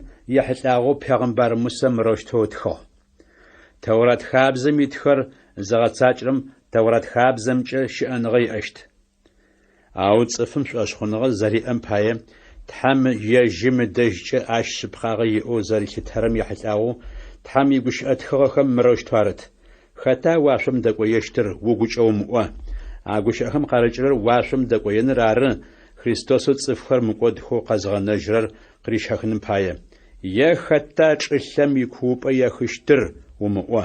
ехьылӏагъэу пегъымбар Мусэ мырэущтэу ытхыгъ. Тэурат хабзэм итхэр зыгъэцакӏэрэм Тэурат хабзэмкӏэ щыӏэныгъэ иӏэщт. Ау цӏыфым шӏошъхъуныгъэ зэриӏэм пае, Тхьэм ежьым ыдэжькӏэ ащ шъыпкъагъэ иӏэу зэрилъытэрэм ехьылӏагъэу Тхьэм игущыӏэ тхыгъэхэм мырэущтэу арыт, Хэта уашъом дэкӏоещтыр угукӏэ умыӏо. А гущыӏэхэм къарыкӏырэр уашъом дэкӏоеныр ары, Христосэу цӏыфхэр мыкӏодхэу къэзыгъэнэжьырэр къырищэхыным пае. Е Хэта чӏылъэм икуупӏэ ехыщтыр умыӏо.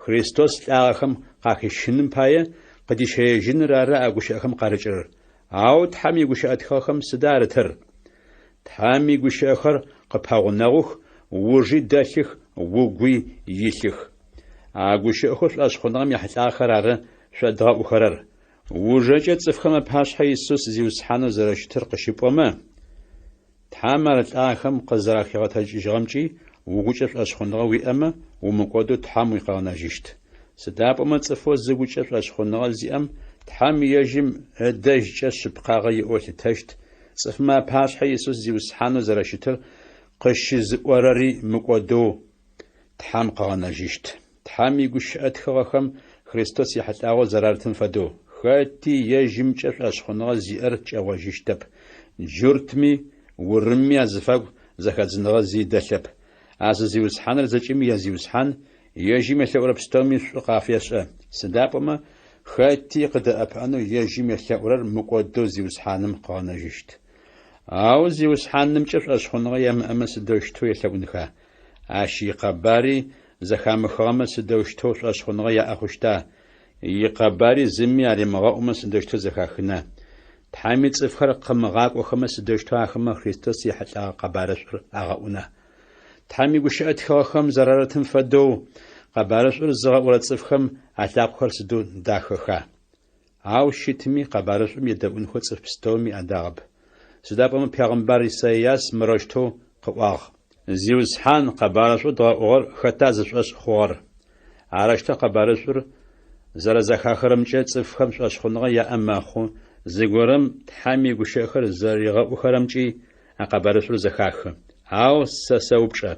Христос лӏагъэхэм къахищыным пае къыдищэежьыныр ары а гущыӏэхэм къарыкӏырэр. Ау Тхьэм игущыӏэ тхыгъэхэм сыда арытыр? Тхьэм игущыӏэхэр къыппэгъунэгъух, ужи дэлъых, угуи илъых. А гущыӏэхэу шӏошъхъуныгъэм ехьылӏагъэхэр ары шъо дгъэӏухэрэр. Ужэкӏэ цӏыфхэм апашъхьэ Исус Зиусхьанэу зэрэщытыр къыщыпӏомэ, Тхьэм ар лӏахэм къызэрахигъэтэджыкӏыжьыгъэмкӏи угукӏэ шӏошъхъуныгъэ уиӏэмэ, умыкӏодэу Тхьэм уикъыгъэнэжьыщт. Сыда пӏомэ цӏыфэу зыгукӏэ шӏошъхъуныгъэ зиӏэм Тхьэм ежьым ыдэжькӏэ шъыпкъагъэ иӏэу ылъытэщт, цӏыфмэ апашъхьэ Исус Зиусхьанэу зэрэщытыр къыщызыӏорэри мыкӏодэу Тхьэм къыгъэнэжьыщт. Тхьэм игущыӏэ тхыгъэхэм Христос ехьылӏагъэу зэрарытым фэдэу, хэти ежьымкӏэ шӏошъхъуныгъэ зиӏэр кӏэгъожьыщтэп. Джуртми урымми азыфагу зэхэдзыныгъэ зи дэлъэп. А зы Зиусхьаныр зэкӏэми я Зиусхьан, ежьым елъэӏурэ пстэуми шӏу къафешӏэ. Сыда пӏомэ, хэти къыдэӏэпыӏэнэу ежьым елъэӏурэр мыкӏодэу Зиусхьаным къыгъэнэжьыщт. Ау Зиусхьанымкӏэ шӏошъхъуныгъэ ямыӏэмэ сыдэущтэу елъэӏунха? Ащ икъэбари зэхамыхыгъэмэ сыдэущтэу шӏошъхъуныгъэ яӏэ хъущта? Икъэбари зыми аримыгъэӏумэ сыдэущтэу зэхахына? Тхьэми цӏыфхэр къымыгъакӏохэмэ сыдэущтэу ахэмэ Христос ехьылӏэгъэ къэбарышӏур агъэӏуна? Тхьэм игущыӏэ тхыгъэхэм зэрарытым фэдэу, къэбарышӏур зыгъэӏурэ цӏыфхэм алъакъохэр сыдэу дахэха! Ау щытми, къэбарышӏум едэӏунхэу цӏыф пстэуми адагъэп. Сыда пӏомэ пегъымбар Исайас мырэущтэу къыӏуагъ. Зиусхьан, къэбарышӏоу дгъэӏугъэр хэта зышӏошъ хъугъэр? Арэущтэу къэбарышӏур зэрэзэхахырэмкӏэ цӏыфхэм шӏошъхъуныгъэ яӏэ мэхъу, зыгорэм Тхьэм игущыӏэхэр зэригъэӏухэрэмкӏи а къэбарышӏур зэхахы. Ау сэ сэупчӏэ,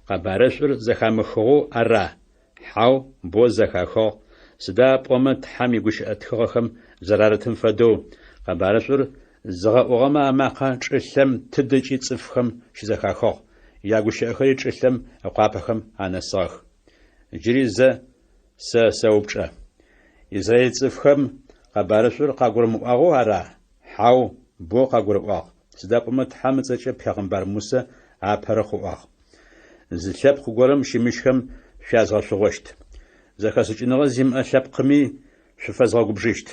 къэбарышӏур зэхамыхыгъэу ара? Хьау, боу зэхахыгъ, сыда пӏомэ Тхьэм игущыӏэ тхыгъэхэм зэрарытым фэдэу, къэбарышӏур зыгъэӏугъэмэ амакъэ чӏылъэм тыдэкӏи цӏыфхэм щызэхахыгъ, ягущыӏэхэри чӏылъэм ыкъуапэхэм анэсыгъэх. Джыри зэ сэ сэупчӏэ. Израиль цӏыфхэм къэбарышӏур къагурымыӏуагъэу ара? Хьау, боу къагурыӏуагъ, сыда пӏомэ Тхьэм ыцӏэкӏэ пегъымбар Мусэ апэрэу къыӏуагъ. Зы лъэпкъ горэм щымыщхэм шъуязгъэшъугъощт. Зэхэшӏыкӏыныгъэ зимыӏэ лъэпкъми шъуфэзгъэгубжыщт.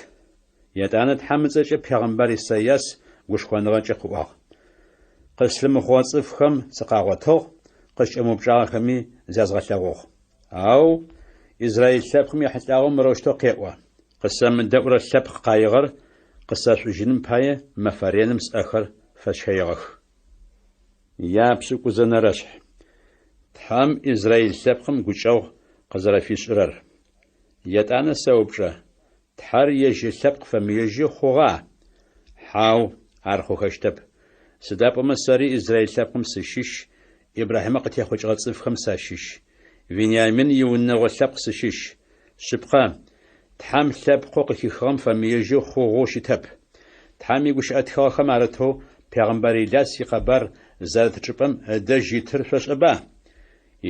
Етӏанэ Тхьэм ыцӏэкӏэ пегъымбар Исайас гушхоныгъэкӏэ къыӏуагъ. Къыслъымыхъугъэ цӏыфхэм сыкъагъотыгъ, къыскӏэмыупчӏагъэхэми зязгъэлъэгъугъ. Ау израиль лъэпкъым ехьылӏагъэу мырэущтэу къеӏо, Къысэмыдэӏурэ лъэпкъ къаигъэр къысэшӏужьыным пае мэфэ реным сӏэхэр фэсщэигъэх. Япшӏыкӏузэнэрэшъхь. Тхьэм израиль лъэпкъым гукӏэгъу къызэрэфишӏырэр. Етӏанэ сэупчӏэ, Тхьэр ежь ылъэпкъ фэмыежьы хъугъа? Хьау, ар хъухэщтэп. Сыда пӏомэ сэри израиль лъэпкъым сыщыщ, Ибрахьимэ къытехъукӏыгъэ цӏыфхэм сащыщ. Вениамин иунэгъо лъэпкъ сыщыщ. Шъыпкъэ, Тхьэм лъэпкъэу къыхихыгъэм фэмыежьэу хъугъэу щытэп. Тхьэм игущыӏэ тхыгъэхэм арытэу пегъымбар Иляс икъэбар зэрыт чӏыпӏэм ыдэжь итыр шъошӏэба?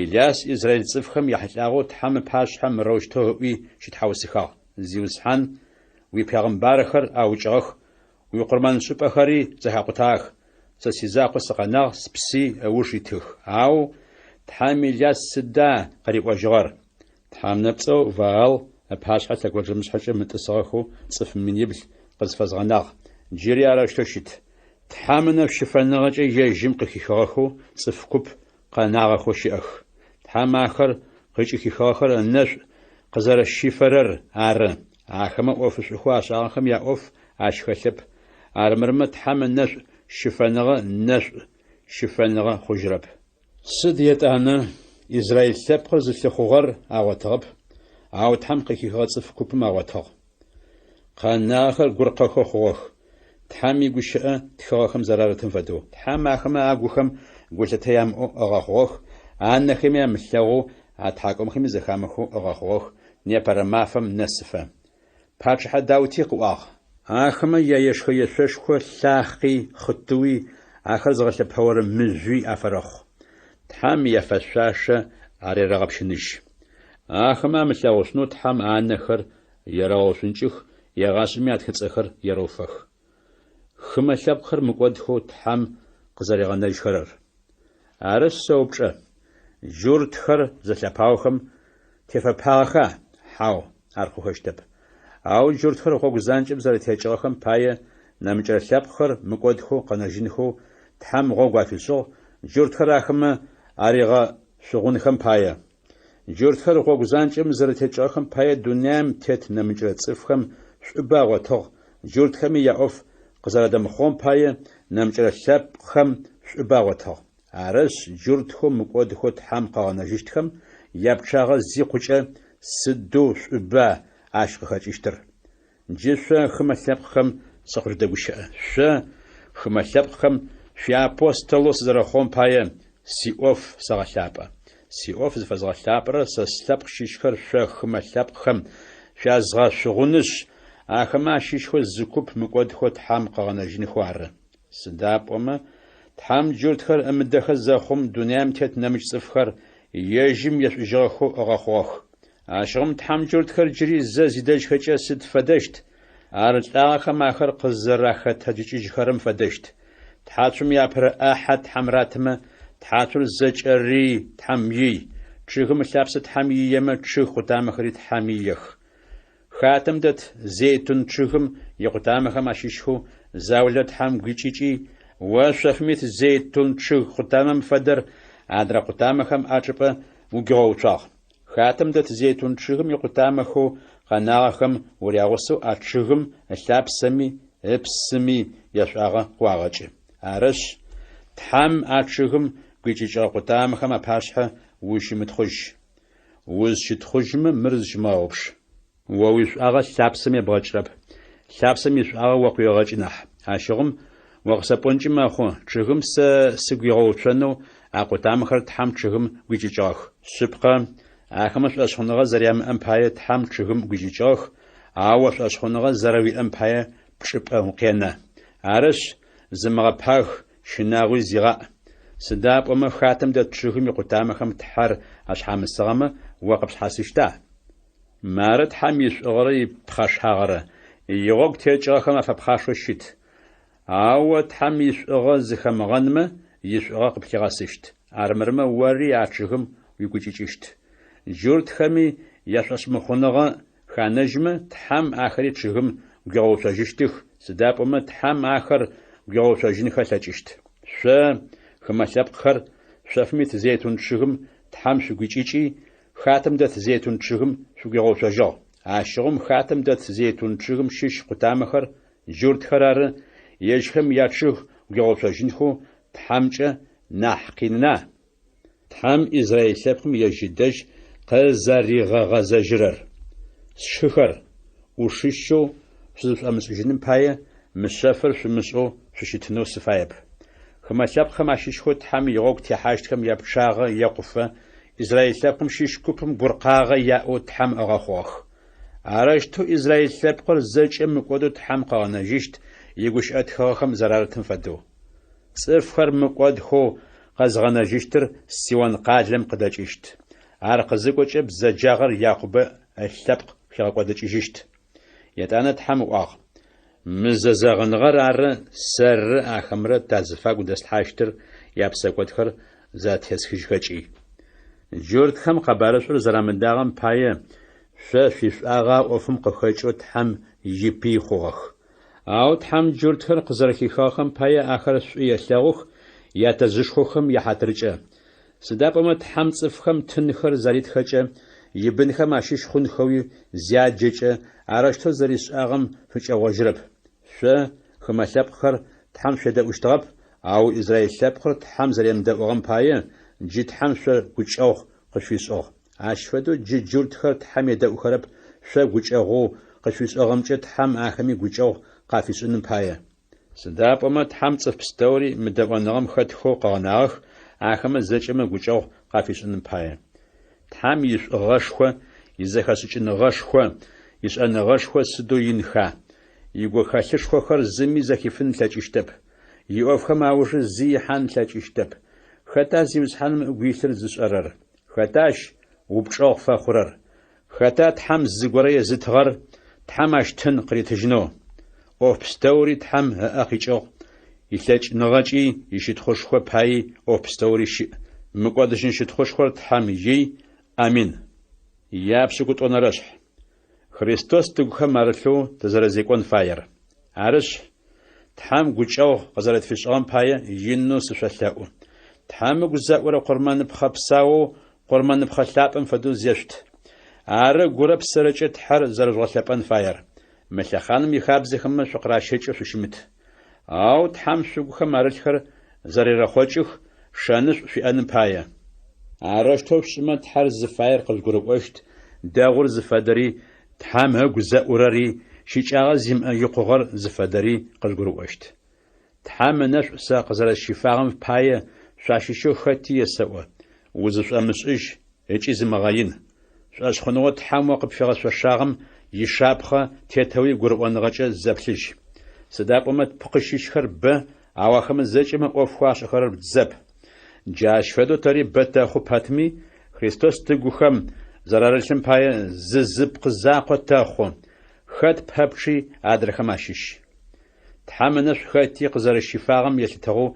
Иляс израиль цӏыфхэм яхьылӏагъэу Тхьэм ыпашъхьэ мырэущтэу ыӏуи щытхьаусыхагъ, Зиусхьан, уипегъымбархэр аукӏыгъэх, уикъурмэншӏыпӏэхэри зэхакъутагъэх, сэ сизакъоу сыкъэнагъ, спси ыуж итых. Ау Тхьэм Иляс сыда къыриӏожьыгъэр? Тхьэ нэпцӏэу Ваал ыпашъхьэ лъэгонджэмышъхьэкӏэ мытӏысыгъэхэу цӏыф минибл къызфэзгъэнагъ. Джыри арэущтэу щыт. Тхьэм ынэшӏу щыфэныгъэкӏэ ежьым къыхихыгъэхэу цӏыф куп къэнагъэхэу щыӏэх. Тхьэм ахэр къыкӏыхихыгъэхэр ынэшӏу къызэрэщифэрэр ары. Ахэмэ ӏофышӏухэу ашӏагъэхэм яӏоф ащ хэлъэп, армырмэ Тхьэм ынэшӏу щыфэныгъэ нэшӏу щыфэныгъэ хъужьырэп. Сыд етӏанэ, израиль лъэпкъыр зылъыхъугъэр агъотыгъэп, ау Тхьэм къыхихыгъэ цӏыф купым агъотыгъ. Къэнагъэхэр гуркъэхэу хъугъэх, Тхьэм игущыӏэ тхыгъэхэм зэрарытым фэдэу. Тхьэм ахэмэ агухэм гулъытэ ямыӏэу ыгъэхъугъэх, анэхэми амылъэгъоу, атхьакӏумэхэми зэхамыхэу ыгъэхъугъэх, непэрэ мафэм нэсыфэ. Пачъыхьэ Даути къыӏуагъ. Ахэмэ яешхэ-ешъошхо лъахъи, хъытыуи, ахэр зыгъэлъэпэорэ мыжъуи афэрэхъу. Тхьэм яфэшъуашэ арерэгъэпщыныжь. Ахэмэ амылъэгъушъунэу Тхьэм анэхэр ерэгъэушӏункӏых, егъашӏэми атхыцӏэхэр ерэуфэх. Хымэ лъэпкъхэр мыкӏодхэу Тхьэм къызэригъэнэжьхэрэр. Арышъ, сэупчӏэ, джуртхэр зэлъэпаохэм тефэпагъэха? Хьау, ар хъухэщтэп. Ау джуртхэр гъогу занкӏэм зэрэтекӏыгъэхэм пае нэмыкӏырэ лъэпкъхэр мыкӏодхэу къэнэжьынхэу Тхьэм гъогу афишӏыгъ, джуртхэр ахэмэ аригъэшъугъунхэм пае. Джуртхэр гъогу занкӏэм зэрэтекӏыгъэхэм пае дунаим тет нэмыкӏырэ цӏыфхэм шӏубэ агъотыгъ, джуртхэми яӏоф къызэрадэмыхъугъэм пае нэмыкӏырэ лъэпкъхэм шӏубэ агъотыгъ. Арышъ, джуртхэу мыкӏодхэу Тхьэм къыгъэнэжьыщтхэм япчъагъэ зикъукӏэ, сыдэу шӏуба ащ къыхэкӏыщтыр! Джы шъо, хымэ лъэпкъхэм, сыкъыжъудэгущыӏэ. Шъо, хымэ лъэпкъхэм, шъуиапостолэу сызэрэхъугъэм пае, сиӏоф сэгъэлъапӏэ. Сиӏоф зыфэзгъэлъапӏэрэр сэ слъэпкъ щыщхэр шъо хымэ лъэпкъхэм шъуязгъэшъугъунышъ, ахэмэ ащыщхэу зы куп мыкӏодхэу Тхьэм къыгъэнэжьынхэу ары. Сыда пӏомэ, Тхьэм джуртхэр ымыдэхэ зэхъум, дунаим тет нэмыкӏ цӏыфхэр ежьым ешӏужьыгъэхэу ыгъэхъугъэх. Ащыгъум Тхьэм джуртхэр джыри зэ зидэжьхэкӏэ сыд фэдэщт? Ар лӏагъэхэм ахэр къызэрахэтэджыкӏыжьхэрэм фэдэщт. Тхьацум иапэрэ ӏахьэ Тхьэм ратымэ, тхьацур зэкӏэри Тхьэм ий. Чъыгым ылъапсэ Тхьэм иемэ, чъыг къутамэхэри Тхьэм иех. Хатэм дэт зейтун чъыгым икъутамэхэм ащыщхэу заулэ Тхьэм гуикӏыкӏи, о шъофым ит зейтун чъыг къутамэм фэдэр адрэ къутамэхэм ачӏыпӏэ угуигъэуцуагъ. Хатэм дэт зейтун чъыгым икъутамэхэу къэнагъэхэм урягъусэу а чъыгым ылъапсэми ыпсыми яшӏуагъэ къыуагъэкӏы. Арышъ, Тхьэм а чъыгым гуикӏыкӏыгъэ къутамэхэм апашъхьэ ущымытхъужь. Узщытхъужьмэ, мыр зыщымыгъэгъупш. О уишӏуагъэ лъапсэм ебгъэкӏрэп, лъапсэм ишӏуагъэ о къыуегъэкӏы нахь. Ащыгъум о къысэпӏонкӏи мэхъу, чъыгым сэ сыгуигъэуцонэу а къутамэхэр Тхьэм чъыгым гуикӏыкӏыгъэх. Шъыпкъэ, ахэмэ шӏошъхъуныгъэ зэрямыӏэм пае Тхьэм чъыгым гуикӏыкӏыгъэх, ау о шӏошъхъуныгъэ зэрэуиӏэм пае пчӏыпӏэ укъенэ. Арышъ, зымыгъэпаг, щынагъуи зигъаӏ. Сыда пӏомэ хатэм дэт чъыгым икъутамэхэм Тхьэр ашъхьамысыгъэмэ, о къыпшъхьасыщта? Мары Тхьэм ишӏугъэрэ ипхъэшагъэрэ, игъогу текӏыгъэхэм афэпхъашэу щыт. Ау о Тхьэм ишӏугъэ зыхэмыгъэнмэ, ишӏугъэ къыплъигъэсыщт. Армырмэ ори а чъыгым уигукӏыкӏыщт. Джуртхэми яшӏошъмыхъуныгъэ ханэжьмэ, Тхьэм ахэри чъыгым гуигъэуцожьыщтых, сыда пӏомэ Тхьэм ахэр гуигъэуцожьынхэ ылъэкӏыщт. Шъо, хымэ лъэпкъхэр, шъофым ит зейтун чъыгым Тхьэм шъугуикӏыкӏи, хатэм дэт зейтун чъыгым шъугуигъэуцожьыгъ. Ащыгъум хатэм дэт зейтун чъыгым щыщ къутамэхэр, джуртхэр ары, ежьхэм ячъыг гуигъэуцожьынхэу Тхьэмкӏэ нахь къинына? Тхьэм Израил лъэпкъым ежь ыдэжь къызэригъэгъэзэжьырэр. Сшыхэр, ӏушыщэу шъузышӏомышӏыжьыным пае, мы шъэфыр шъумышӏэу шъущытынэу сыфаеп. Хымэ лъэпкъхэм ащыщхэу Тхьэм игъогу техьащтхэм япчъагъэ екъуфэ, Израил лъэпкъым щыщ купым гуркъагъэ яӏэу Тхьэм ыгъэхъугъэх. Арэущтэу Израил лъэпкъыр зэкӏэ мыкӏодэу Тхьэм къыгъэнэжьыщт, игущыӏэ тхыгъэхэм зэрарытым фэдэу. Цӏыфхэр мыкӏодхэу къэзгъэнэжьыщтыр Сион къалэм къыдэкӏыщт. Ар къызыкӏокӏэ бзэджагъэр Якъубэ ылъэпкъ хигъэкӏодыкӏыжьыщт. Етӏанэ Тхьэм ыӏуагъ, Мы зэзэгъыныгъэр ары сэррэ ахэмрэ тазыфагу дэслъхьащтыр япсэкӏодхэр затесхыжьхэкӏи. Джуртхэм къэбарышӏур зэрамыдагъэм пае, шъо шъуишӏуагъэ а ӏофым къыхэкӏэу Тхьэм ипый хъугъэх. Ау Тхьэм джуртхэр къызэрэхихыгъэхэм пае ахэр шӏу елъэгъух ятэжъышхохэм яхьатыркӏэ. Сыда пӏомэ Тхьэм цӏыфхэм тынхэр заритхэкӏэ, ибынхэм ащыщ хъунхэуи зяджэкӏэ, арэущтэу зэришӏагъэм фыкӏэгъожьырэп. Шъо, хымэ лъэпкъхэр, Тхьэм шъуедэӏущтыгъэп, ау израил лъэпкъыр Тхьэм зэремыдэӏугъэм пае, джы Тхьэм шъо гукӏэгъу къышъуфишӏыгъ. Ащ фэдэу джы джуртхэр Тхьэм едэӏухэрэп шъо гукӏэгъоу къышъуфишӏыгъэмкӏэ Тхьэм ахэми гукӏэгъу къафишӏыным пае. Сыда пӏомэ Тхьэм цӏыф пстэури мыдэӏоныгъэм хэтхэу къыгъэнагъэх, ахэмэ зэкӏэмэ гукӏэгъу къафишӏыным пае. Тхьэм ишӏугъэшхо, изэхэшӏыкӏыныгъэшхо, ишӏэныгъэшхо сыдэу инха! Игухэлъышхохэр зыми зэхифын ылъэкӏыщтэп. Иӏофхэм аужы зи ихьан ылъэкӏыщтэп. Хэта Зиусхьаным ыгу илъыр зышӏэрэр? Хэта ащ упчӏэгъу фэхъурэр? Хэта Тхьэм зыгорэ езытыгъэр, Тхьэм ащ тын къыритыжьынэу? ӏоф пстэури Тхьэм ыӏэ къикӏыгъ, илъэкӏыныгъэкӏи ищытхъушхо паий ӏоф пстэури щыӏ. Мыкӏодыжьын щытхъушхор Тхьэм ий. Амин. Япшӏыкӏутӏонэрэшъхь. Христос тыгухэм арылъэу тызэрэзекӏон фаер. Арышъ, Тхьэм гукӏэгъу къызэрэтфишӏыгъэм пае инэу сышъолъэӏу. Тхьэм ыгу зэӏурэ къурмэныпхъэ псаоу къурмэныпхъэ лъапӏэм фэдэу зешъут. Ары гурэ псэрэкӏэ Тхьэр зэрэжъугъэлъэпӏэн фаер. Мы лъэхъаным ихабзэхэмэ шъукъыращэкӏэу шъущымыт. Ау Тхьэм шъугухэм арылъхэр зэрерэхъокӏых, шэнышӏу шъуиӏэным пае. Арэущтэу шъушӏымэ, Тхьэр зыфаер къыжъугурыӏощт, дэгъур зыфэдэри, Тхьэм ыгу зэӏурэри, щыкӏагъэ зимыӏэ икъугъэр зыфэдэри къыжъугурыӏощт. Тхьэм ынэшӏу сэ къызэрэсщифагъэм пае шъуащыщэу хэти есэӏо, узышӏомышӏыжь ыкӏи зымыгъэин. Шӏошъхъуныгъэу Тхьэм о къыпфигъэшъошагъэм ишапхъэ тетэуи гурыӏоныгъэкӏэ зэплъыжь. Сыда пӏомэ тпкъы щыщхэр бэ, ау ахэмэ зэкӏэмэ ӏофхэу ашӏэхэрэр зэп. Джащ фэдэу тэри бэ тэхъу пэтми, Христос тыгухэм зэрарылъым пае зы зыпкъы закъо тэхъу, хэт пэпчъи адрэхэм ащыщ. Тхьэм ынэшӏу хэти къызэрэщифагъэм елъытыгъэу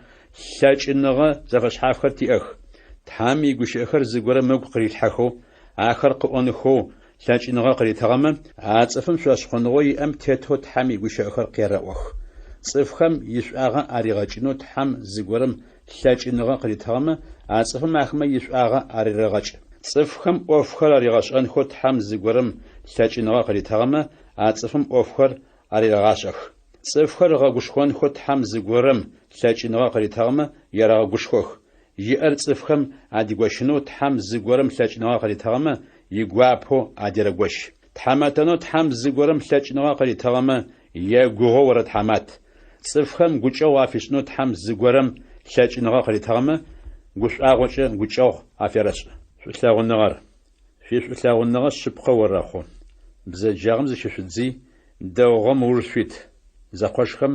лъэкӏыныгъэ зэфэшъхьафхэр тиӏэх. Тхьэм игущыӏэхэр зыгорэм ыгу къырилъхьэхэу, ахэр къыӏонхэу лъэкӏыныгъэ къыритыгъэмэ, а цӏыфым шӏошъхъуныгъэу иӏэм тетэу Тхьэм игущыӏэхэр къерэӏох. Цӏыфхэм ишӏуагъэ аригъэкӏынэу Тхьэм зыгорэм лъэкӏыныгъэ къыритыгъэмэ, а цӏыфым ахэмэ ишӏуагъэ арерэгъэкӏ. Цӏыфхэм ӏофхэр аригъэшӏэнхэу Тхьэм зыгорэм лъэкӏыныгъэ къыритыгъэмэ, а цӏыфым ӏофхэр арерэгъашӏэх. Цӏыфхэр ыгъэгушхонхэу Тхьэм зыгорэм лъэкӏыныгъэ къыритыгъэмэ, ерэгъэгушхох. Иӏэр цӏыфхэм адигощынэу Тхьэм зыгорэм лъэкӏыныгъэ къыритыгъэмэ, игуапэу адерэгощ. Тхьамэтэнэу Тхьэм зыгорэм лъэкӏыныгъэ къыритыгъэмэ, егугъоу орэтхьамат. Цӏыфхэм гукӏэгъу афишӏынэу Тхьэм зыгорэм лъэкӏыныгъэ къыритыгъэмэ, гушӏуагъокӏэ гукӏэгъу аферэшӏ. Шӏулъэгъуныгъэр. Шъуишӏулъэгъуныгъэ шъыпкъэ орэхъу. Бзэджагъэм зыщышъудзый, дэгъугъэм ыуж шъуит. Зэкъошхэм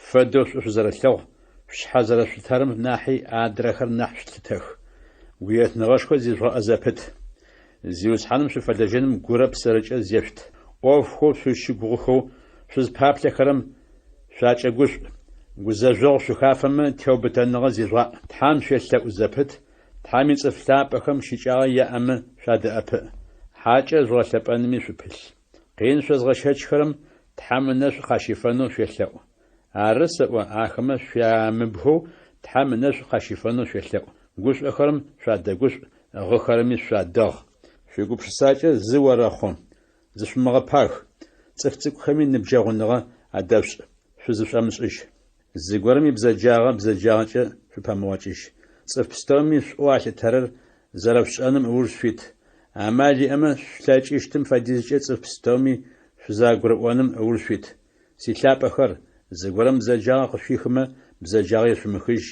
фэдэу шӏу шъузэрэлъэгъу, шъушъхьэ зэрэшъулъытэрэм нахьи адрэхэр нахь шъулъытэх. Гуетныгъэшхо зижъугъэӏэ зэпыт. Зиусхьаным шъуфэлэжьэным гурэ псэрэкӏэ зешъут. ӏофхэу шъузщыгугъыхэу шъузпаплъэхэрэм шъуакӏэгушӏу. Гузэжъогъу шъухафэмэ, теубытэныгъэ зижъугъаӏ. Тхьэм шъуелъэӏу зэпыт, Тхьэм ицӏыф лъапӏэхэм щыкӏагъэ яӏэмэ шъуадэӏэпыӏ, хьакӏэр жъугъэлъэпӏэнми шъупылъ. Къин шъозгъэщэчхэрэм Тхьэм ынэшӏу къащифэнэу шъуелъэӏу. Ары сэӏо, ахэмэ шъуямыбгэу Тхьэм ынэшӏу къащифэнэу шъуелъэӏу. Гушӏохэрэм шъуадэгушӏу, гъыхэрэми шъуадэгъ. Шъуигупшысакӏэ зы орэхъу, зышъумыгъэпаг, цӏыф цӏыкӏухэми ныбджэгъуныгъэ адэшъушӏ, шъузышӏомышӏыжь. Зыгорэм ибзэджагъэ бзэджагъэкӏэ шъупэмыгъокӏыжь. Цӏыф пстэуми шӏоу алъытэрэр зэрэшъушӏэным ыуж шъуит. Амал иӏэмэ, шъулъэкӏыщтым фэдизкӏэ цӏыф пстэуми шъузэгурыӏоным ыуж шъуит. Силъапӏэхэр, зыгорэм бзэджагъэ къышъуихымэ, бзэджагъэ ешъумыхыжь,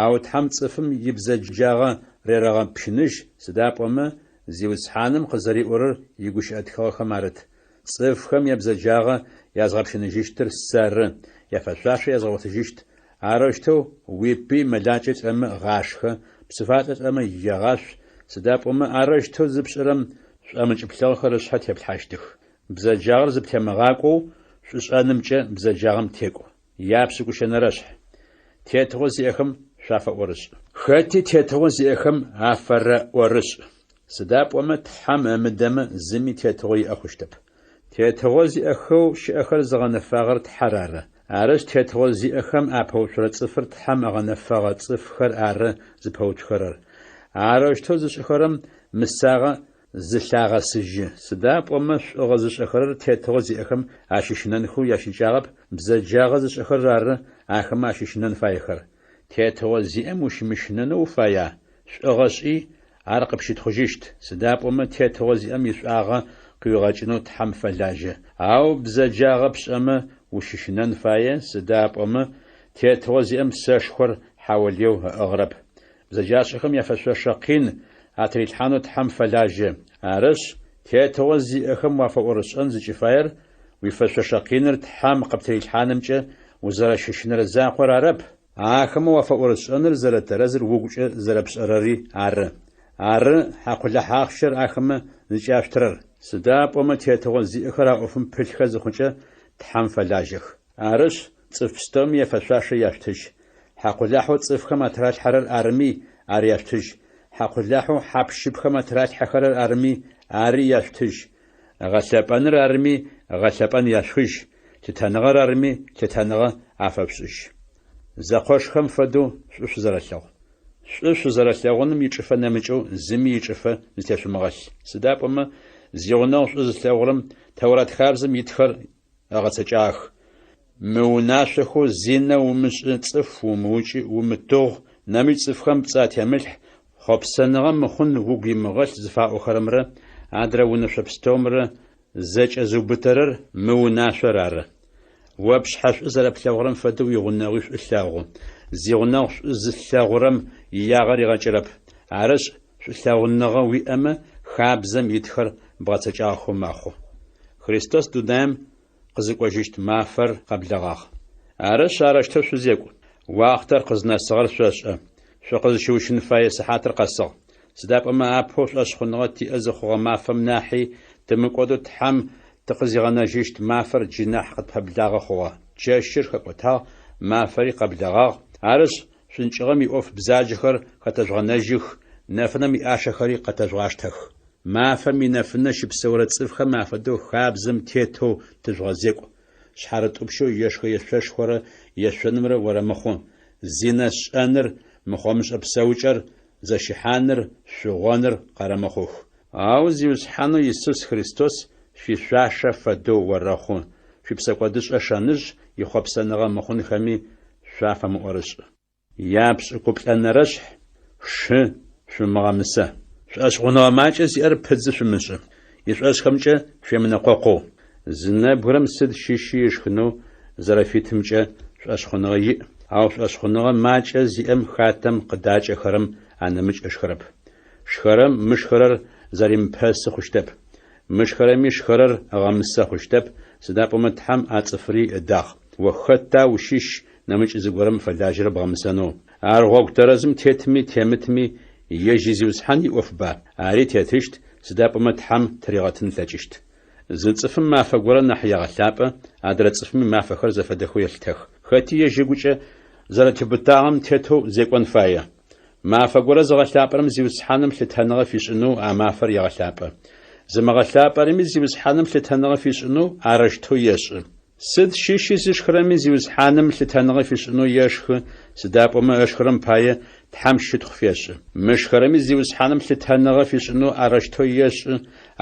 ау Тхьэм цӏыфым ибзэджагъэ рерэгъэпщыныжь, сыда пӏомэ Зиусхьаным къызэриӏорэр игущыӏэ тхыгъэхэм арыт, Цӏыфхэм ябзэджагъэ язгъэпщыныжьыщтыр сэры, яфэшъуашэ язгъэгъотыжьыщт. Арэущтэу уипый мэлакӏэ лӏэмэ гъашхэ, псыфалӏэ лӏэмэ егъашъу, сыда пӏомэ арэущтэу зыпшӏэрэм шӏомыкӏ плъыгъэхэр ышъхьэ теплъхьащтых. Бзэджагъэр зыптемыгъакӏоу шӏушӏэнымкӏэ бзэджагъэм текӏу. Япшӏыкӏущэнэрэшъхь. Тетыгъо зиӏэхэм. шъуафэӏорышӏ. Хэти тетыгъо зиӏэхэм афэрэӏорышӏ, сыда пӏомэ Тхьэм ымыдэмэ, зыми тетыгъо иӏэ хъущтэп. Тетыгъо зиӏэхэу щыӏэхэр зыгъэнэфагъэр Тхьэр ары. Арышъ, тетыгъо зиӏэхэм апэуцурэ цӏыфыр Тхьэм ыгъэнэфэгъэ цӏыфхэр ары зыпэуцухэрэр. Арэущтэу зышӏыхэрэм мысагъэ зылъагъэсыжьы. Сыда пӏомэ шӏугъэ зышӏэхэрэр тетыгъо зиӏэхэм ащыщынэнхэу ящыкӏагъэп, бзэджагъэ зышӏэхэрэр ары ахэмэ ащыщынэн фаехэр. Тетыгъо зиӏэм ущымыщынэнэу уфая? Шӏугъэ шӏи, ар къыпщытхъужьыщт, сыда пӏомэ тетыгъо зиӏэм ишӏуагъэ къыуигъэкӏынэу Тхьэм фэлажьэ. Ау бзэджагъэ пшӏэмэ, ущыщынэн фае, сыда пӏомэ тетыгъо зиӏэм сэшхор хьаолыеу ыӏыгъырэп. Бзэджашӏэхэм яфэшъошэ къин атырилъхьанэу Тхьэм фэлажьэ. Арышъ, тетыгъо зиӏэхэм уафэӏорышӏэн зыкӏыфаер уифэшъошэ къиныр Тхьэм къыптырилъхьанымкӏэ узэрэщыщынэрэ закъор арэп, ахэмэ уафэӏорышӏэныр зэрэтэрэзыр угукӏэ зэрэпшӏэрэри ары. Ары хьакъулахь ахъщэр ахэмэ зыкӏяшъутырэр. Сыда пӏомэ тетыгъо зиӏэхэр а ӏофым пылъхэ зыхъукӏэ, Тхьэм фэлажьэх. Арышъ, цӏыф пстэуми яфэшъуашэ яшъутыжь. Хьакъулахьэу цӏыфхэм атыралъхьэрэр арыми, ар яшъутыжь. Хьакъулахьэу хьап-щыпхэм атыралъхьэхэрэр арыми, ари яшъутыжь. Гъэлъэпӏэныр арыми, гъэлъэпӏэн яшъухыжь, лъытэныгъэр арыми, лъытэныгъэ афэшъушӏыжь. Зэкъошхэм фэдэу шӏу шъузэрэлъэгъу. Шӏу шъузэрэлъэгъуным ичӏыфэ нэмыкӏэу зыми ичӏыфэ зытешъумыгъэлъ. Сыда пӏомэ зигъунэгъу шӏу зылъэгъурэм Тэурат хабзэм итхэр ыгъэцэкӏагъэх. Мы унашъохэу зинэ умышӏы, цӏыф умыукӏы, умытыгъу, нэмыкӏ цӏыфхэм пцӏы атемылъхь, хъопсэныгъэ мыхъун угу имыгъэлъ зыфаӏохэрэмрэ адрэ унэшъо пстэумрэ зэкӏэзыубытэрэр мы унашъор ары. О пшъхьэ шӏу зэрэплъэгъурэм фэдэу уигъунэгъуи шӏу лъэгъу. Зигъунэгъу шӏу зылъэгъурэм иягъэ ригъэкӏырэп. Арышъ, шӏулъэгъуныгъэ уиӏэмэ, хабзэм итхэр бгъэцэкӏагъэхэу мэхъу. Христос дунаим къызыкӏожьыщт мафэр къэблэгъагъ. Арышъ, арэущтэу шъузекӏу. Уахътэр къызнэсыгъэр шъошӏэ. Шъукъызщыущын фае сыхьатыр къэсыгъ. Сыда пӏомэ апэу шӏошъхъуныгъэ тиӏэ зыхъугъэ мафэм нахьи тымыкӏодэу Тхьэм тыкъызигъэнэжьыщт мафэр джы нахь къытпэблагъэ хъугъэ. Чэщыр хэкӏотагъ, мафэри къэблэгъагъ. Арышъ, шӏункӏыгъэм иӏоф бзаджэхэр хэтэжъугъэнэжьых, нэфынэм иӏашэхэри къэтэжъугъаштэх. Мафэм инэфынэ щыпсэурэ цӏыфхэм афэдэу хабзэм тетэу тыжъугъэзекӏу, шъхьарытӏупщэу ешхэ-ешъошхорэ ешъонымрэ орэмыхъу, зинэ шӏэныр, мыхъомышӏэ псэукӏэр, зэщыхьаныр, шъугъоныр къэрэмыхъух. Ау Зиусхьанэу Исус Христос шъуишъуашэ фэдэу орэхъу, шъуипсэкӏодышӏэ шэныжъ ихъопсэныгъэ мыхъунхэми шъуафэмыӏорышӏ. Япшӏыкӏуплӏэнэрэшъхь шы шъумыгъэмысэ. Шӏошъхъуныгъэ макӏэ зиӏэр пыдзы шъумышӏы, ишӏошъхэмкӏэ шъуемынэкъокъоу. Зы нэбгырэм сыд щыщи ышхынэу зэрэфитымкӏэ шӏошъхъуныгъэ иӏ, ау шӏошъхъуныгъэ макӏэ зиӏэм хатэм къыдакӏэхэрэм анэмыкӏ ышхырэп. Шхэрэм мышхэрэр зэримыпэсы хъущтэп. Мышхэрэми шхэрэр ыгъэмысэ хъущтэп, сыда пӏомэ Тхьэм а цӏыфри ыдагъ. О хэта ущыщ нэмыкӏ зыгорэм фэлажьэрэ бгъэмысэнэу? Ар гъогу тэрэзым тетми темытми ежь и Зиусхьан иӏофба? Ари тетыщт, сыда пӏомэ Тхьэм тыригъэтын ылъэкӏыщт. Зы цӏыфым мафэ горэ нахь егъэлъапӏэ, адрэ цӏыфми мафэхэр зэфэдэхэу елъытэх. Хэти ежь ыгукӏэ зэрэтеубытагъэм тетэу зекӏон фае. Мафэ горэ зыгъэлъапӏэрэм Зиусхьаным лъытэныгъэ фишӏынэу а мафэр егъэлъапӏэ. Зымыгъэлъапӏэрэми Зиусхьаным лъытэныгъэ фишӏынэу арэущтэу ешӏы. Сыд щыщи зышхырэми Зиусхьаным лъытэныгъэ фишӏынэу ешхы, сыда пӏомэ ышхырэм пае Тхьэм щытхъу фешӏы. Мышхэрэми Зиусхьаным лъытэныгъэ фишӏынэу арэущтэу ешӏы,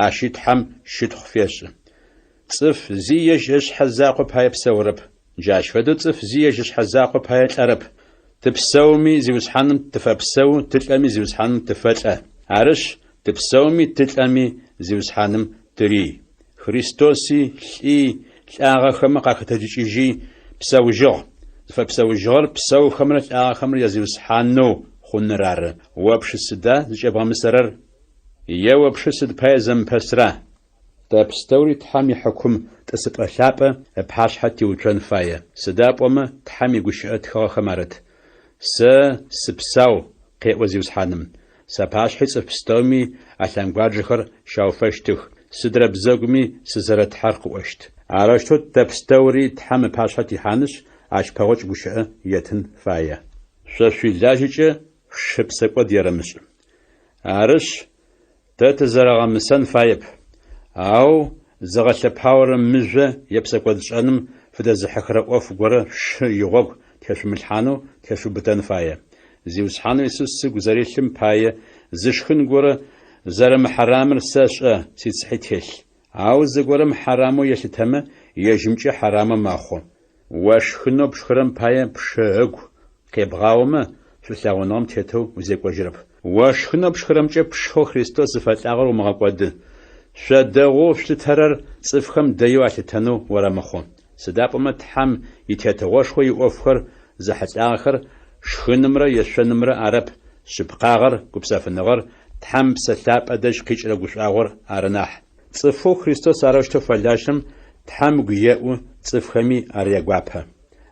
ащи Тхьэм щытхъу фешӏы. Цӏыф зи ежь ышъхьэ закъо пае псэурэп. Джащ фэдэу цӏыф зи ежь ышъхьэ закъо пае лӏэрэп. Тыпсэуми, Зиусхьаным тыфэпсэу, тылӏэми, Зиусхьаным тыфэлӏэ. Арышъ, тыпсэуми, тылӏэми, Зиусхьаным тырий. Христоси лӏи, лӏагъэхэмэ къахэтэджыкӏыжьи, псэужьыгъ. Зыфэпсэужьыгъэр псэухэмрэ лӏагъэхэмрэ я Зиусхьанэу хъуныр ары. О пшы сыда зыкӏэбгъэмысэрэр? Е о пшы сыд пае зэмыпэсра? Тэ пстэури Тхьэм ихьыкум тӏысыпӏэ лъапӏэ ыпашъхьэ тиуцон фае, сыда пӏомэ Тхьэм игущыӏэ тхыгъэхэм арыт, Сэ сыпсау, къеӏо Зиусхьаным, сапашъхьи цӏыф пстэуми алъэнгуаджэхэр щауфэщтых, сыдрэ бзэгуми сызэрэ Тхьэр къыӏощт. Арэущтэу тэ пстэури Тхьэм ыпашъхьэ тихьанышъ, ащ пэгъокӏ гущыӏэ еттын фае. Шъо шъуилажьэкӏэ шъушы псэкӏод ерэмышӏ. Арышъ, тэ тызэрэгъэмысэн фаеп. Ау зыгъэлъэпаорэ мыжъо е псэкӏодшӏэным фыдэзыхьыхырэ ӏоф горэ шъушы игъогу тешъумылъхьанэу тешъуубытэн фае. Зиусхьанэу Исус сыгу зэрилъым пае зы шхын горэ зэрэмыхьарамыр сэшӏэ, сицыхьи телъ. Ау зыгорэм хьарамэу елъытэмэ, ежьымкӏэ хьарамэу мэхъу. О шхынэу пшхырэм пае пшы ыгу къебгъаомэ, шӏулъэгъуныгъэм тетэу узекӏожьырэп. О шхынэу пшхырэмкӏэ пшэу Христос зыфэлӏагъэр умыгъэкӏоды. Шъо дэгъоу шъулъытэрэр цӏыфхэм дэеу алъытэнэу орэмыхъу. Сыда пӏомэ Тхьэм и Тетыгъошхо иӏофхэр зэхьылӏагъэхэр шхынымрэ ешъонымрэ арэп, шъыпкъагъэр, гупсэфыныгъэр, Тхьэм Ыпсэ Лъапӏэ дэжь къикӏырэ гушӏуагъор ары нахь. Цӏыфэу Христос арэущтэу фэлажьэрэм Тхьэм ыгу еӏу, цӏыфхэми ар ягуапэ.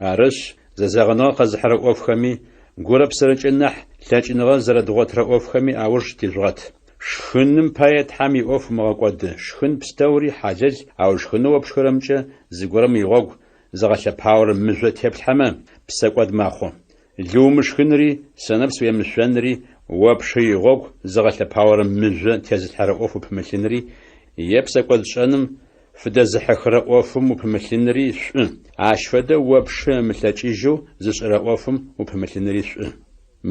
Арышъ, зэзэгъыныгъэ къэзыхьырэ ӏофхэми, гурэ псэрэкӏэ нахь лъэкӏыныгъэ зэрэдгъотырэ ӏофхэми ауж тижъугъэт. Шхыным пае Тхьэм иӏоф умыгъэкӏоды. Шхын пстэури хьалэл, ау шхынэу о пшхырэмкӏэ зыгорэм игъогу зыгъэлъэпаорэ мыжъо теплъхьэмэ, псэкӏод мэхъу. Лы умышхынри, сэнэпс уемышъонри, о пшы игъогу зыгъэлъэпаорэ мыжъо тезылъхьэрэ ӏоф упымылъынри, е псэкӏодшӏэным фыдэзыхьыхырэ ӏофым упымылъынри шӏу, ащ фэдэ о пшы ымылъэкӏыжьэу зышӏэрэ ӏофым упымылъынри шӏу.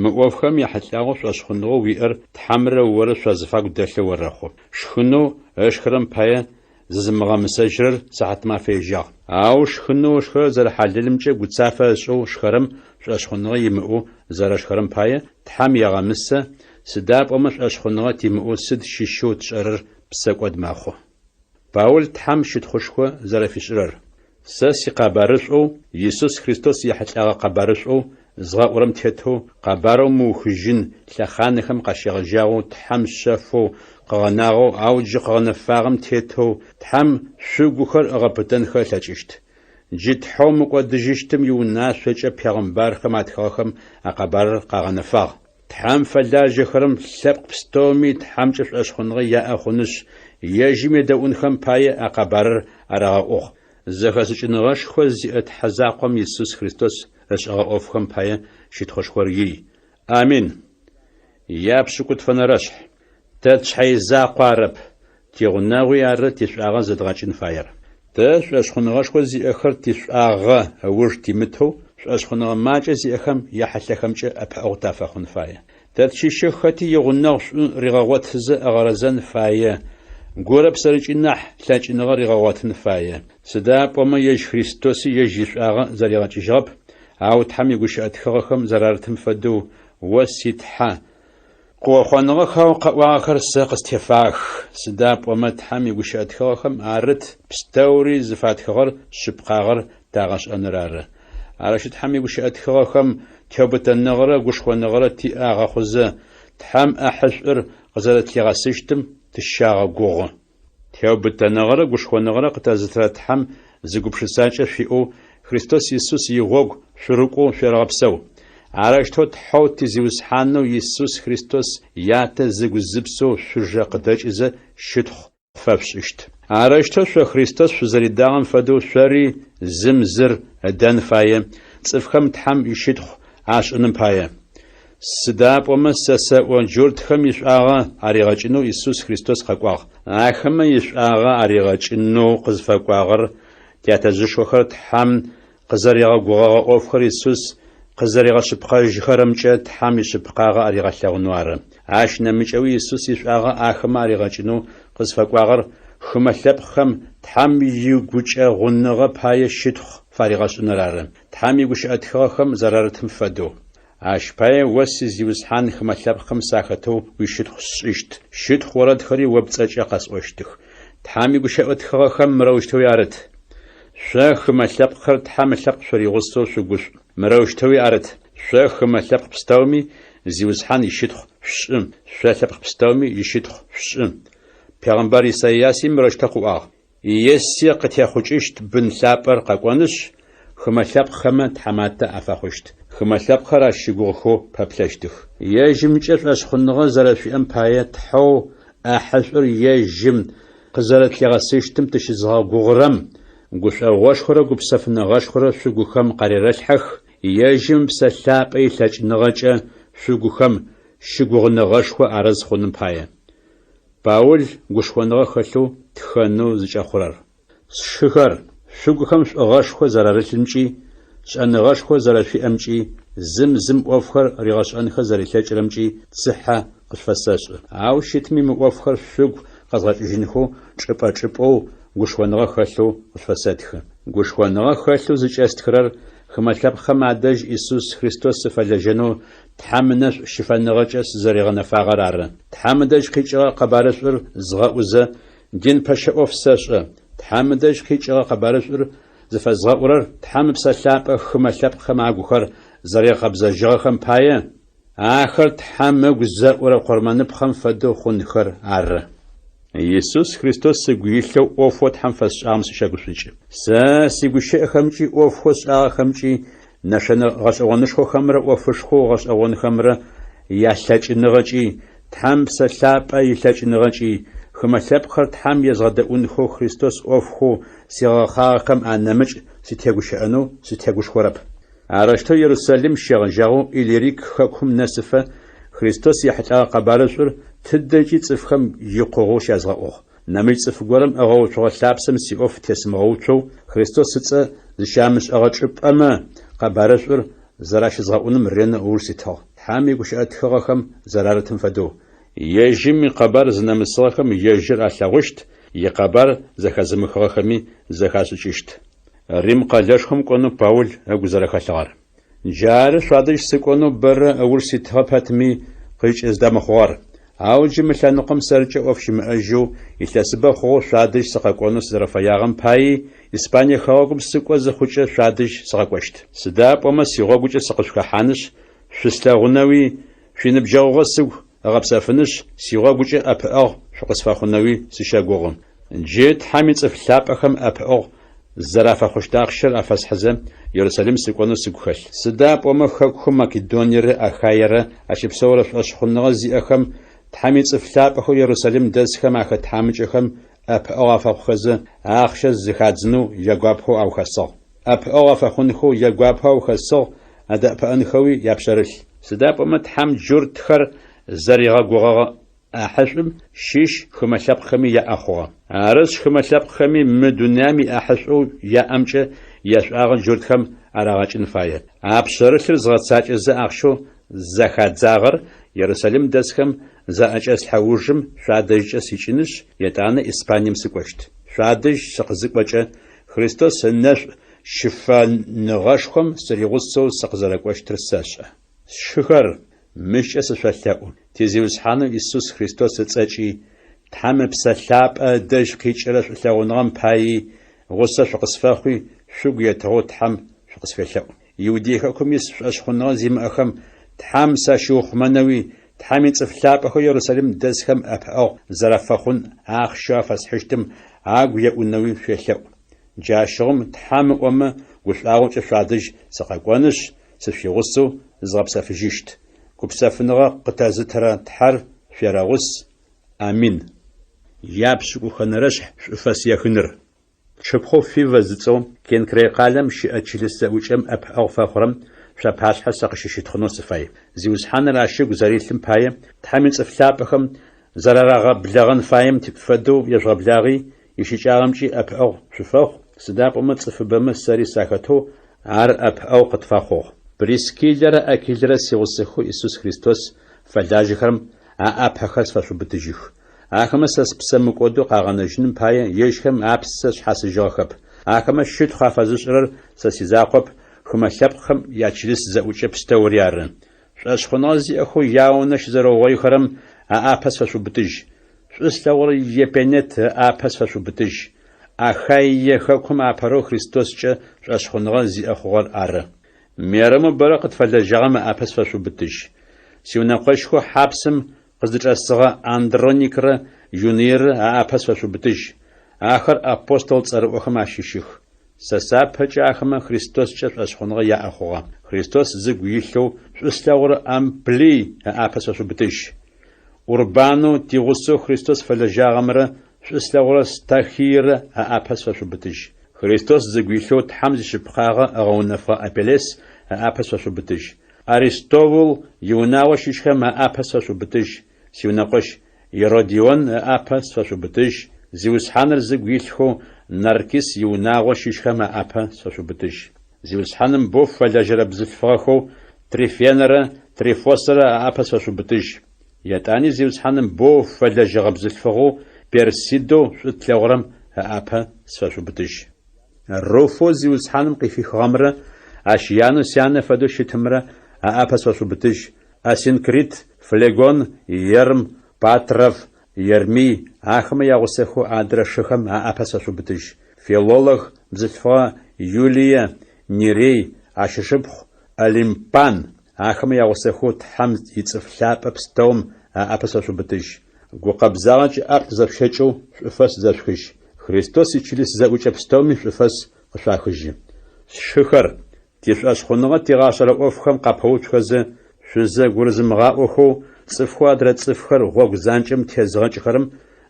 Мы ӏофхэм яхьылӏагъэу шӏошъхъуныгъэу уиӏэр Тхьэмрэ орэ шъуазыфагу дэлъэу орэхъу. Шхынэу ышхырэм пае зызымыгъэмысэжьырэр сыхьатмафэ ежьагъ. Ау шхынэу ышхырэр зэрэхьалэлымкӏэ гуцафэ ышӏэу шхэрэм шӏошъхъуныгъэ имыӏэу зэрэшхэрэм пае Тхьэм егъэмысэ, сыда пӏомэ шӏошъхъуныгъэ тимыӏэу сыд щыщэу тшӏэрэр псэкӏод мэхъу. Паул Тхьэм щытхъушхо зэрэфишӏырэр. Сэ сикъэбарышӏоу, Исус Христос ехьылӏэгъэ къэбарышӏоу згъэӏурэм тетэу, къэбарэу мыухыжьын лъэхъанэхэм къащегъэжьагъэу Тхьэм шъэфэу къыгъэнагъэу, ау джы къыгъэнэфагъэм тетэу Тхьэм шъугухэр ыгъэпытэнхэ ылъэкӏыщт. Джы Тхьэу мыкӏодыжьыщтым иунашъокӏэ пегъымбархэм атхыгъэхэм а къэбарыр къагъэнэфагъ. Тхьэм фэлажьэхэрэм лъэпкъ пстэуми Тхьэмкӏэ шӏошъхъуныгъэ яӏэ хъунышъ, ежьым едэӏунхэм пае а къэбарыр арагъэӏугъ. Зэхэшӏыкӏыныгъэшхо зиӏэ Тхьэ закъом Исус Христос ышӏэгъэ ӏофхэм пае щытхъушхор ий. Амин. Япшӏыкӏутфэнэрэшъхь. Тэ тшъхьэ изакъо арэп, тигъунэгъуи ары тишӏуагъэ зэдгъэкӏын фаер. Тэ шӏошъхъуныгъэшхо зиӏэхэр тишӏуагъэ ыуж тимытэу, шӏошъхъуныгъэ макӏэ зиӏэхэм яхьылъэхэмкӏэ ӏэпыӏэгъу тафэхъун фае. Тэ тщыщэу хэти игъунэгъу шӏу ригъэгъотызэ ыгъэрэзэн фае, гурэ псэрэкӏи нахь лъэкӏыныгъэ ригъэгъотын фае. Сыда пӏомэ ежь Христоси ежь ишӏуагъэ зэригъэкӏыжьыгъэп, ау Тхьэм игущыӏэ тхыгъэхэм зэрарытым фэдэу, О си Тхьэ, Къыохъоныгъэхэу къэӏуагъэхэр сэ къыстефагъэх, сыда пӏомэ Тхьэм игущыӏэ тхыгъэхэм арыт пстэури зыфатхыгъэр шъыпкъагъэр тагъэшӏэныр ары. Арышъ, Тхьэм игущыӏэ тхыгъэхэм теубытэныгъэрэ гушхоныгъэрэ тиӏэ агъэхъузэ, Тхьэм ӏэхьышӏур къызэрэтлъигъэсыщтым тыщагъэгугъы. Теубытэныгъэрэ гушхоныгъэрэ къытэзытырэ Тхьэм зы гупшысакӏэ шъуиӏэу Христос Исус игъогу шъурыкӏоу шъуерэгъэпсэу. Арэущтэу Тхьэу ти Зиусхьанэу Исус Христос Ятэ зыгу-зыпсэу шъужэ къыдэкӏызэ щытхъу фэшъушӏыщт. Арэущтэу шъо Христос шъузэридагъэм фэдэу шъори зым зыр ыдэн фае, цӏыфхэм Тхьэм ищытхъу ашӏыным пае. Сыда пӏомэ сэ сэӏо, джуртхэм ишӏуагъэ аригъэкӏынэу Исус Христос къэкӏуагъ. Ахэмэ ишӏуагъэ аригъэкӏынэу къызфэкӏуагъэр тятэжъышхохэр Тхьэм къызэригъэгугъэгъэ ӏофхэр Исус къызэригъэшъыпкъэжьхэрэмкӏэ Тхьэм ишъыпкъагъэ аригъэлъэгъунэу ары. Ащ нэмыкӏэуи Исус ишӏуагъэ ахэмэ аригъэкӏынэу къызфэкӏуагъэр хымэ лъэпкъхэм Тхьэм игукӏэгъуныгъэ пае щытхъу фаригъэшӏыныр ары. Тхьэм игущыӏэ тхыгъэхэм зэрарытым фэдэу. Ащ пае о си Зиусхьан хымэ лъэпкъхэм сахэтэу уищытхъу сшӏыщт, щытхъу орэдхэри о пцӏэкӏэ къэсӏощтых. Тхьэм игущыӏэ тхыгъэхэм мырэущтэуи арыт. Шъо хымэ лъэпкъхэр Тхьэм ылъэпкъ шъуригъусэу шъугушӏу. Мырэущтэуи арыт. Шъо хымэ лъэпкъ пстэуми Зиусхьан ищытхъу шъушӏы, шъо лъэпкъ пстэуми ищытхъу шъушӏы. Пегъымбар Исайяси мырэущтэу къыӏуагъ. Иессе къытехъукӏыщт бын лъапӏэр къэкӏонышъ, хымэ лъэпкъхэмэ тхьаматэ афэхъущт. Хымэ лъэпкъхэр ащ щыгугъыхэу пэплъэщтых. Ежьымкӏэ шӏошъхъуныгъэ зэрэшъуиӏэм пае Тхьэу ӏахьышӏур ежьым къызэрэтлъигъэсыщтым тыщызыгъэгугъырэм гушӏогъошхорэ гупсэфыныгъэшхорэ шъугухэм къарерэлъхьэх. Ежьым Ыпсэ Лъапӏэ илъэкӏыныгъэкӏэ шъугухэм щыгугъыныгъэшхо арыз хъуным пае. Паул гушхоныгъэ хэлъэу тхэнэу зыкӏэхъурэр. Сшыхэр, шъугухэм шӏугъэшхо зэрарылъымкӏи, шӏэныгъэшхо зэрэшъуиӏэмкӏи, зым зым ӏофхэр ригъэшӏэнхэ зэрилъэкӏырэмкӏи цыхьэ къышъуфэсэшӏы. Ау щытми мы ӏофхэр шъугу къэзгъэкӏыжьынхэу чӏыпӏэ-чӏыпӏэу гушхоныгъэ хэлъэу къышъуфэсэтхы. Гушхоныгъэ хэлъэу зыкӏэстхырэр хымэ лъэпкъхэм адэжь Исус Христос сыфэлэжьэнэу Тхьэм ынэшӏу щыфэныгъэкӏэ сызэригъэнэфагъэр ары. Тхьэм ыдэжь къикӏыгъэ къэбарышӏур згъэӏузэ, дин пэщэ ӏоф сэшӏэ. Тхьэм ыдэжь къикӏыгъэ къэбарышӏур зыфэзгъэӏурэр Тхьэм Ыпсэ Лъапӏэ хымэ лъэпкъхэм агухэр зэригъэкъэбзэжьыгъэхэм пае, ахэр Тхьэм ыгу зэӏурэ къурмэныпхъэм фэдэу хъунхэр ары. Исус Христос сыгу илъэу ӏофэу Тхьэм фэсшӏагъэм сыщэгушӏукӏы. Сэ сигущыӏэхэмкӏи ӏофхэу сшӏагъэхэмкӏи нэшэнэ гъэшӏэгъонышхохэмрэ ӏофышхоу гъэшӏэгъонхэмрэ ялъэкӏыныгъэкӏи, Тхьэм Псэ Лъапӏэ илъэкӏыныгъэкӏи, хымэ лъэпкъхэр Тхьэм езгъэдэӏунхэу Христос ӏофхэу сигъэхъагъэхэм анэмыкӏ сытегущыӏэнэу сытегушхорэп. Арэущтэу Ерусалим щегъэжьагъэу Иллирик хэкум нэсыфэ Христос ехьылӏэгъэ къэбарышӏур тыдэкӏи цӏыфхэм икъугъэу щязгъэӏугъ. Нэмыкӏ цӏыф горэм ыгъэуцугъэ лъапсэм сиӏоф тесымыгъэуцоу Христос ыцӏэ зыщамышӏэгъэ чӏыпӏэмэ къэбарышӏур зэращызгъэӏуным ренэу ыуж ситыгъ. Тхьэм игущыӏэ тхыгъэхэм зэрарытым фэдэу, Ежьым икъэбар зынэмысыгъэхэм ежьыр алъэгъущт, икъэбар зэхэзымыхыгъэхэми зэхашӏыкӏыщт. Рим къэлэшхом кӏонэу Паул ыгу зэрэхэлъыгъэр. Джары шъуадэжь сыкӏонэу бэрэ ыуж ситыгъэ пэтми, къыкӏыздэмыхъугъэр. Ау джы мы лъэныкъом сэркӏэ ӏоф щымыӏэжьэу, илъэсыбэ хъугъэу шъуадэжь сыкъэкӏонэу сызэрэфэягъэм паи, Испание хэгъэгум сыкӏо зыхъукӏэ шъуадэжь сыкъэкӏощт. Сыда пӏомэ сигъогукӏэ сыкъышъухэхьанышъ, шъуслъэгъунэуи, шъуиныбджэгъугъэ сыгу ыгъэпсэфынышъ, сигъогукӏэ ӏэпыӏэгъу шъукъысфэхъунэуи сыщэгугъы. Джы Тхьэм ицӏыф лъапӏэхэм ӏэпыӏэгъу зэрафэхъущт ахъщэр афэсхьызэ, Ерусалим сыкӏонэу сыгу хэлъ. Сыда пӏомэ хэкухэу Македониерэ Ахаерэ ащыпсэурэ шӏошъхъуныгъэ зиӏэхэм Тхьэм ицӏыф лъапӏэхэу Ерусалим дэсхэм ахэт тхьамыкӏэхэм ӏэпыӏэгъу афэхъухэзэ, ахъщэ зэхадзынэу ягуапэу аухэсыгъ. ӏэпыӏэгъу афэхъунхэу ягуапэу аухэсыгъ, адэӏэпыӏэнхэуи япшъэрылъ. Сыда пӏомэ Тхьэм джуртхэр зэригъэгугъэгъэ ӏахьышӏум щыщ хымэ лъэпкъхэми яӏэ хъугъэ. Арышъ, хымэ лъэпкъхэми мы дунаим иӏахьышӏоу яӏэмкӏэ яшӏуагъэ джуртхэм арагъэкӏын фае. А пшъэрылъыр згъэцакӏэзэ ахъщэу зэхадзагъэр Ерусалим дэсхэм заӏэкӏэслъхьэ ужым шъуадэжькӏэ сикӏынышъ, етӏанэ Испанием сыкӏощт. Шъуадэжь сыкъызыкӏокӏэ, Христос ынэшӏу щыфэныгъэшхом сыригъусэу сыкъызэрэкӏощтыр сэшӏэ. Сшыхэр, мыщкӏэ сышъолъэӏу, ти Зиусхьанэу Исус Христос ыцӏэкӏи, Тхьэм Ыпсэ Лъапӏэ ыдэжь къикӏырэ шӏулъэгъуныгъэм паий гъусэ шъукъысфэхъуи, шъугу етыгъэу Тхьэм шъукъысфелъэӏу. Иудей хэкум ис шӏошъхъуныгъэ зимыӏэхэм Тхьэм сащиухъумэнэуи, Тхьэм ицӏыф лъапӏэхэу Ерусалим дэсхэм ӏэпыӏэгъу зэрафэхъун ахъщэу афэсхьыщтым агу еӏунэуи шъуелъэӏу. Джащыгъум, Тхьэм ыӏомэ, гушӏуагъокӏэ шъуадэжь сыкъэкӏонышъ, сышъуигъусэу зызгъэпсэфыжьыщт. Гупсэфыныгъэ къытэзытырэ Тхьэр шъуерэгъус. Амин. Япшӏыкӏухэнэрэшъхь шӏуфэс ехыныр. Тшыпхъоу Фивэ зыцӏэу Кенкрей къалэм щыӏэ чылыс зэӏукӏэм ӏэпыӏэгъу фэхъурэм шъуапашъхьэ сэ къыщыщытхъунэу сыфай. Зиусхьаныр ащ ыгу зэрилъым пае, Тхьэм ицӏыф лъапӏэхэм зэрарагъэблэгъэн фаем фэдэу ежъугъэблагъи, ищыкӏагъэмкӏи ӏэпыӏэгъу шъуфэхъу, сыда пӏомэ цӏыфыбэмэ сэри сахэтэу ар ӏэпыӏэгъу къытфэхъугъ. Прискиллэрэ Акилэрэ сигъусэхэу Исус Христос фэлажьэхэрэм аӏапэхэр сфэшъубытыжьых. Ахэмэ сэ спсэ мыкӏодэу къагъэнэжьыным пае ежьхэм апсэ шъхьасыжьыгъэхэп. Ахэмэ щытхъу афэзышӏырэр сэ сизакъоп, хымэ лъэпкъхэм ячылыс зэӏукӏэ пстэури ары. Шӏошъхъуныгъэ зиӏэхэу яунэ щызэрэугъоихэрэм аӏапэ сфэшъубытыжь. Шӏу слъэгъурэ Епенет ыӏапэ сфэшъубытыжь. Ахаие хэкум апэрэу Христоскӏэ шӏошъхъуныгъэ зиӏэ хъугъэр ары. Мерэмэу бэрэ къытфэлэжьагъэм ыӏапэ сфэшъубытыжь. Сиунэкъощхэу хьапсым Къыздычӏэсыгъэ Андроникрэ Юныйрэ аӏапэ сфэшъубытыжь. Ахэр апостол цӏэрыӏохэм ащыщых. Сэ сапэкӏэ ахэмэ Христоскӏэ шӏошъхъуныгъэ яӏэ хъугъэ. Христос зыгу илъэу шӏу слъэгъурэ Амплий ыӏапэ сфэшъубытыжь. Урбанэу тигъусэу Христос фэлэжьагъэмрэ шӏу слъэгъурэ Стахийрэ аӏапэ сфэшъубытыжь. Христос зыгу илъэу Тхьэм зишъыпкъагъэ ыгъэунэфыгъэ Апеллес ыӏапэ сфэшъубытыжь. Аристовул иунагъо щыщхэм аӏапэ сфэшъубытыжь, сиунэкъощ Иродион ыӏапэ сфэшъубытыжь, Зиусхьаныр зыгу илъхэу Наркис иунагъо щыщхэм аӏапэ сфэшъубытыжь. Зиусхьаным боу фэлэжьэрэ бзылъфыгъэхэу Трифенэрэ Трифосэрэ аӏапэ сфэшъубытыжь. Етӏани Зиусхьаным боу фэлэжьэгъэ бзылъфыгъэу Персидэу шӏу тлъэгъурэм ыӏапэ сфэшъубытыжь. Руфэу Зиусхьаным къыхихыгъэмрэ ащ янэу сянэ фэдэу щытымрэ аӏапэ сфэшъубытыжь, Асинкрит, Флегон, Ерм, Патров, Ермий, ахэмэ ягъусэхэу адрэ шыхэм аӏапэ сфэшъубытыжь. Филолог бзылъфыгъэ Юлие, Нерей, ащ ышыпхъу Олимпан, ахэмэ ягъусэхэу Тхьэм ицӏыф лъапӏэ пстэум аӏапэ сфэшъубытыжь. Гукъэбзагъэкӏэ ӏаплӏ зэшъущэкӏэу шӏуфэс зэшъухыжь. Христос ичылыс зэӏукӏэ пстэуми шӏуфэс къышъуахыжьы. Сшыхэр, тишӏошъхъуныгъэ тигъашӏэрэ ӏофхэм къапэуцухэзэ, шъузэгурызымыгъаӏохэу цӏыфхэу адрэ цӏыфхэр гъогу занкӏэм тезыгъэкӏыхэрэм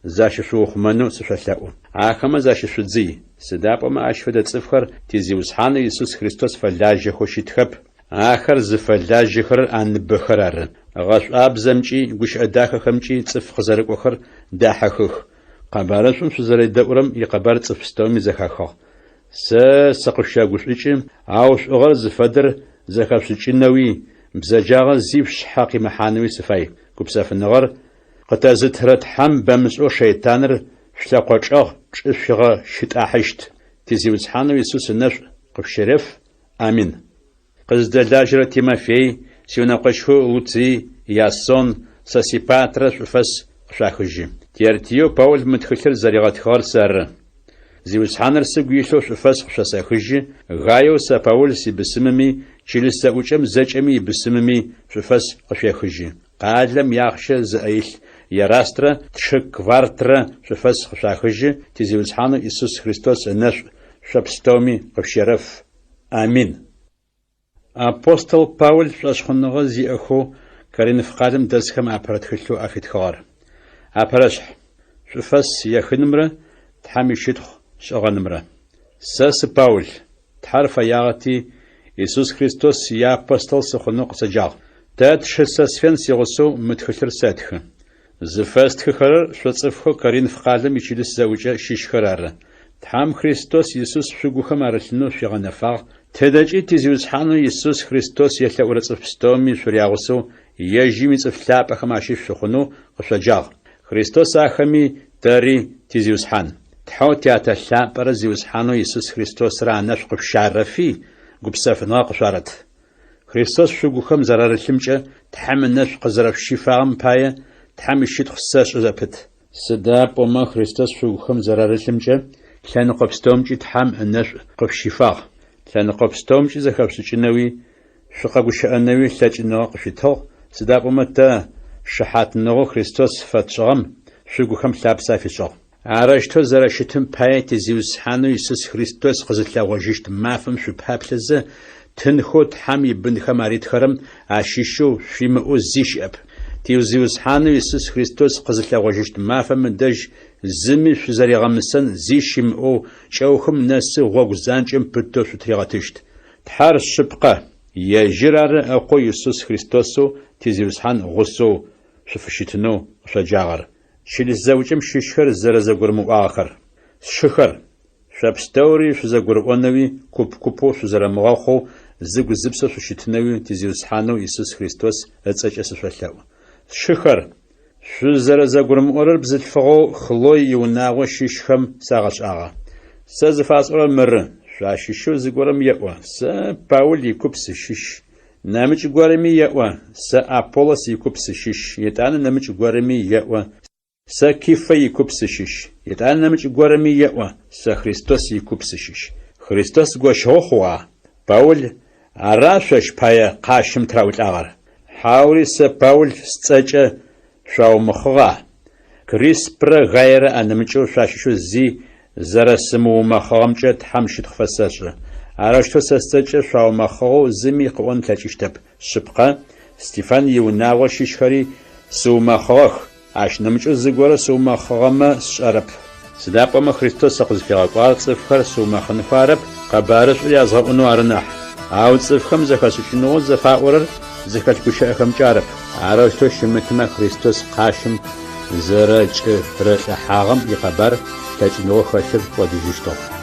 защышъуухъумэнэу сышъолъэӏу. Ахэмэ защышъудзый, сыда пӏомэ ащ фэдэ цӏыфхэр ти Зиусхьанэу Исус Христос фэлажьэхэу щытхэп, ахэр зыфэлажьэхэрэр аныбэхэр ары. Гъэшӏуабзэмкӏи гущыӏэ дахэхэмкӏи цӏыф къызэрыкӏохэр дахьыхых. Къэбарышӏум шъузэредэӏурэм икъэбар цӏыф пстэуми зэхахыгъ. Сэ сыкъышъущэгушӏукӏы, ау шӏугъэр зыфэдэр зэхэшъушӏыкӏынэуи, бзэджагъэ зи шъушъхьэ къимыхьанэуи сыфай. Гупсэфыныгъэр Къытэзытырэ Тхьэм бэмышӏэу шэйтаныр шъулъэкъо чӏэгъ чӏышъуигъэщытӏахьыщт. Ти Зиусхьанэу Исус ынэшӏу къышъущереф. Амин. Къыздэлажьэрэ Тимофей, сиунэкъощхэу Луцый, Ясон, Сосипатрэ шӏуфэс къышъуахыжьы. Тертиеу Паул мы тхылъыр зэригъэтхыгъэр сэры. Зиусхьаныр сыгу илъэу шӏуфэс къышъосэхыжьы, Гаеу сэ Паул сибысымыми, чылыс зэӏукӏэм зэкӏэми ибысымыми шӏуфэс къышъуехыжьы. Къалэм иахъщэ зыӏэ илъ Ерастрэ тшы Квартрэ шӏуфэс къышъуахыжьы, ти Зиусхьанэу Исус Христос ынэшӏу шъо пстэуми къышъущерэф. Амин. Апостол Паул шӏошъхъуныгъэ зиӏэхэу Коринф къалэм дэсхэм апэрэ тхылъэу афитхыгъэр. Апэрэшъхь, шӏуфэс ехынымрэ Тхьэм ищытхъу шӏыгъэнымрэ. Сэ сы Паул, Тхьэр фэягъэти, Исус Христос иапостол сыхъунэу къысэджагъ. Тэ тшы Сосфен сигъусэу мы тхылъыр сэтхы. Зыфэстхыхэрэр шъо цӏыфхэу Коринф къалэм ичылыс зэӏукӏэ щыщхэр ары. Тхьэм Христос Исус шъугухэм арылъынэу шъуигъэнэфагъ, тыдэкӏи ти Зиусхьанэу Исус Христос елъэӏурэ цӏыф пстэуми шъурягъусэу ежьым ицӏыф лъапӏэхэм ащыщ шъухъунэу къышъоджагъ. Христос ахэми тэри ти Зиусхьан. Тхьэу Тятэ лъапӏэрэ Зиусхьанэу Исус Христосрэ анэшӏу къышъущарэфи, гупсэфыныгъэ къышъуарэт. Христос шъугухэм зэрарылъымкӏэ Тхьэм ынэшӏу къызэрэшъущифагъэм пае Тхьэм ищытхъу сэшӏы зэпыт. Сыда пӏомэ Христос шъугухэм зэрарылъымкӏэ лъэныкъо пстэумкӏи Тхьэм ынэшӏу къышъущифагъ. Лъэныкъо пстэумкӏи зэхэшъушӏыкӏынэуи шъукъэгущыӏэнэуи лъэкӏыныгъэ къышъуитыгъ, сыда пӏомэ тэ шыхьатныгъэу Христос фэтшӏыгъэм шъугухэм лъапсэ афишӏыгъ. Арэущтэу зэрэщытым пае ти Зиусхьанэу Исус Христос къызылъэгъожьыщт мафэм шъупаплъэзэ, тынхэу Тхьэм ибынхэм аритхэрэм ащыщэу шъуимыӏэу зи щыӏэп. Ти Зиусхьанэу Исус Христос къызылъэгъожьыщт мафэм ыдэжь зыми шъузэригъэмысэн зи щымыӏэу кӏэухым нэсы гъогу занкӏэм пытэу шъутыригъэтыщт. Тхьэр шъыпкъэ, ежьыр ары Ыкъоу Исус Христосэу ти Зиусхьан гъусэу шъуфыщытынэу къышъоджагъэр. Чылыс зэӏукӏэм щыщхэр зэрэзэгурымыӏуагъэхэр. Сшыхэр, шъо пстэури шъузэгурыӏонэуи, куп-купэу шъузэрэмыгъэхъоу, зыгу-зыпсэу шъущытынэуи ти Зиусхьанэу Исус Христос ыцӏэкӏэ сышъолъэӏу. Сшыхэр, шъузэрэзэгурымыӏорэр бзылъфыгъэу Хлой иунагъо щыщхэм сагъэшӏагъэ. Сэ зыфасӏорэр мыры, шъуащыщэу зыгорэм еӏо, Сэ Паул икуп сыщыщ. Нэмыкӏ горэми еӏо, Сэ Аполлос икуп сыщыщ, етӏанэ нэмыкӏ горэми еӏо, Сэ Кифэ икуп сыщыщ, етӏанэ нэмыкӏ горэми еӏо, Сэ Христос икуп сыщыщ. Христос гощыгъэ хъугъа? Паул ара шъощ пае къащым тыраӏулӏагъэр? Хьаури сэ Паул сцӏэкӏэ шъуаумэхъыгъа? Криспрэ Гайрэ анэмыкӏэу шъуащыщэу зи зэрэсымыумэхъыгъэмкӏэ Тхьэм щытхъу фэсэшӏы. Арэущтэу сэ сцӏэкӏэ шъуаумэхъыгъэу зыми къыӏон ылъэкӏыщтэп. Шъыпкъэ, Стефан иунагъо щыщхэри сыумэхъыгъэх, ащ нэмыкӏэу зыгорэ сыумэхъыгъэмэ сшӏэрэп. Сыда пӏомэ Христос сыкъызфигъэкӏуагъэр цӏыфхэр сыумэхъынхэу арэп, къэбарышӏур язгъэӏунэу ары нахь. Ау цӏыфхэм зэхэшӏыкӏыныгъэу зыфаӏорэр зыхэлъ гущыӏэхэмкӏэ арэп. Арэущтэу щымытмэ, Христос къащым зэрэкӏэрылӏыхьагъэм икъэбар лъэкӏыныгъэу хэлъыр кӏодыжьыщтыгъ.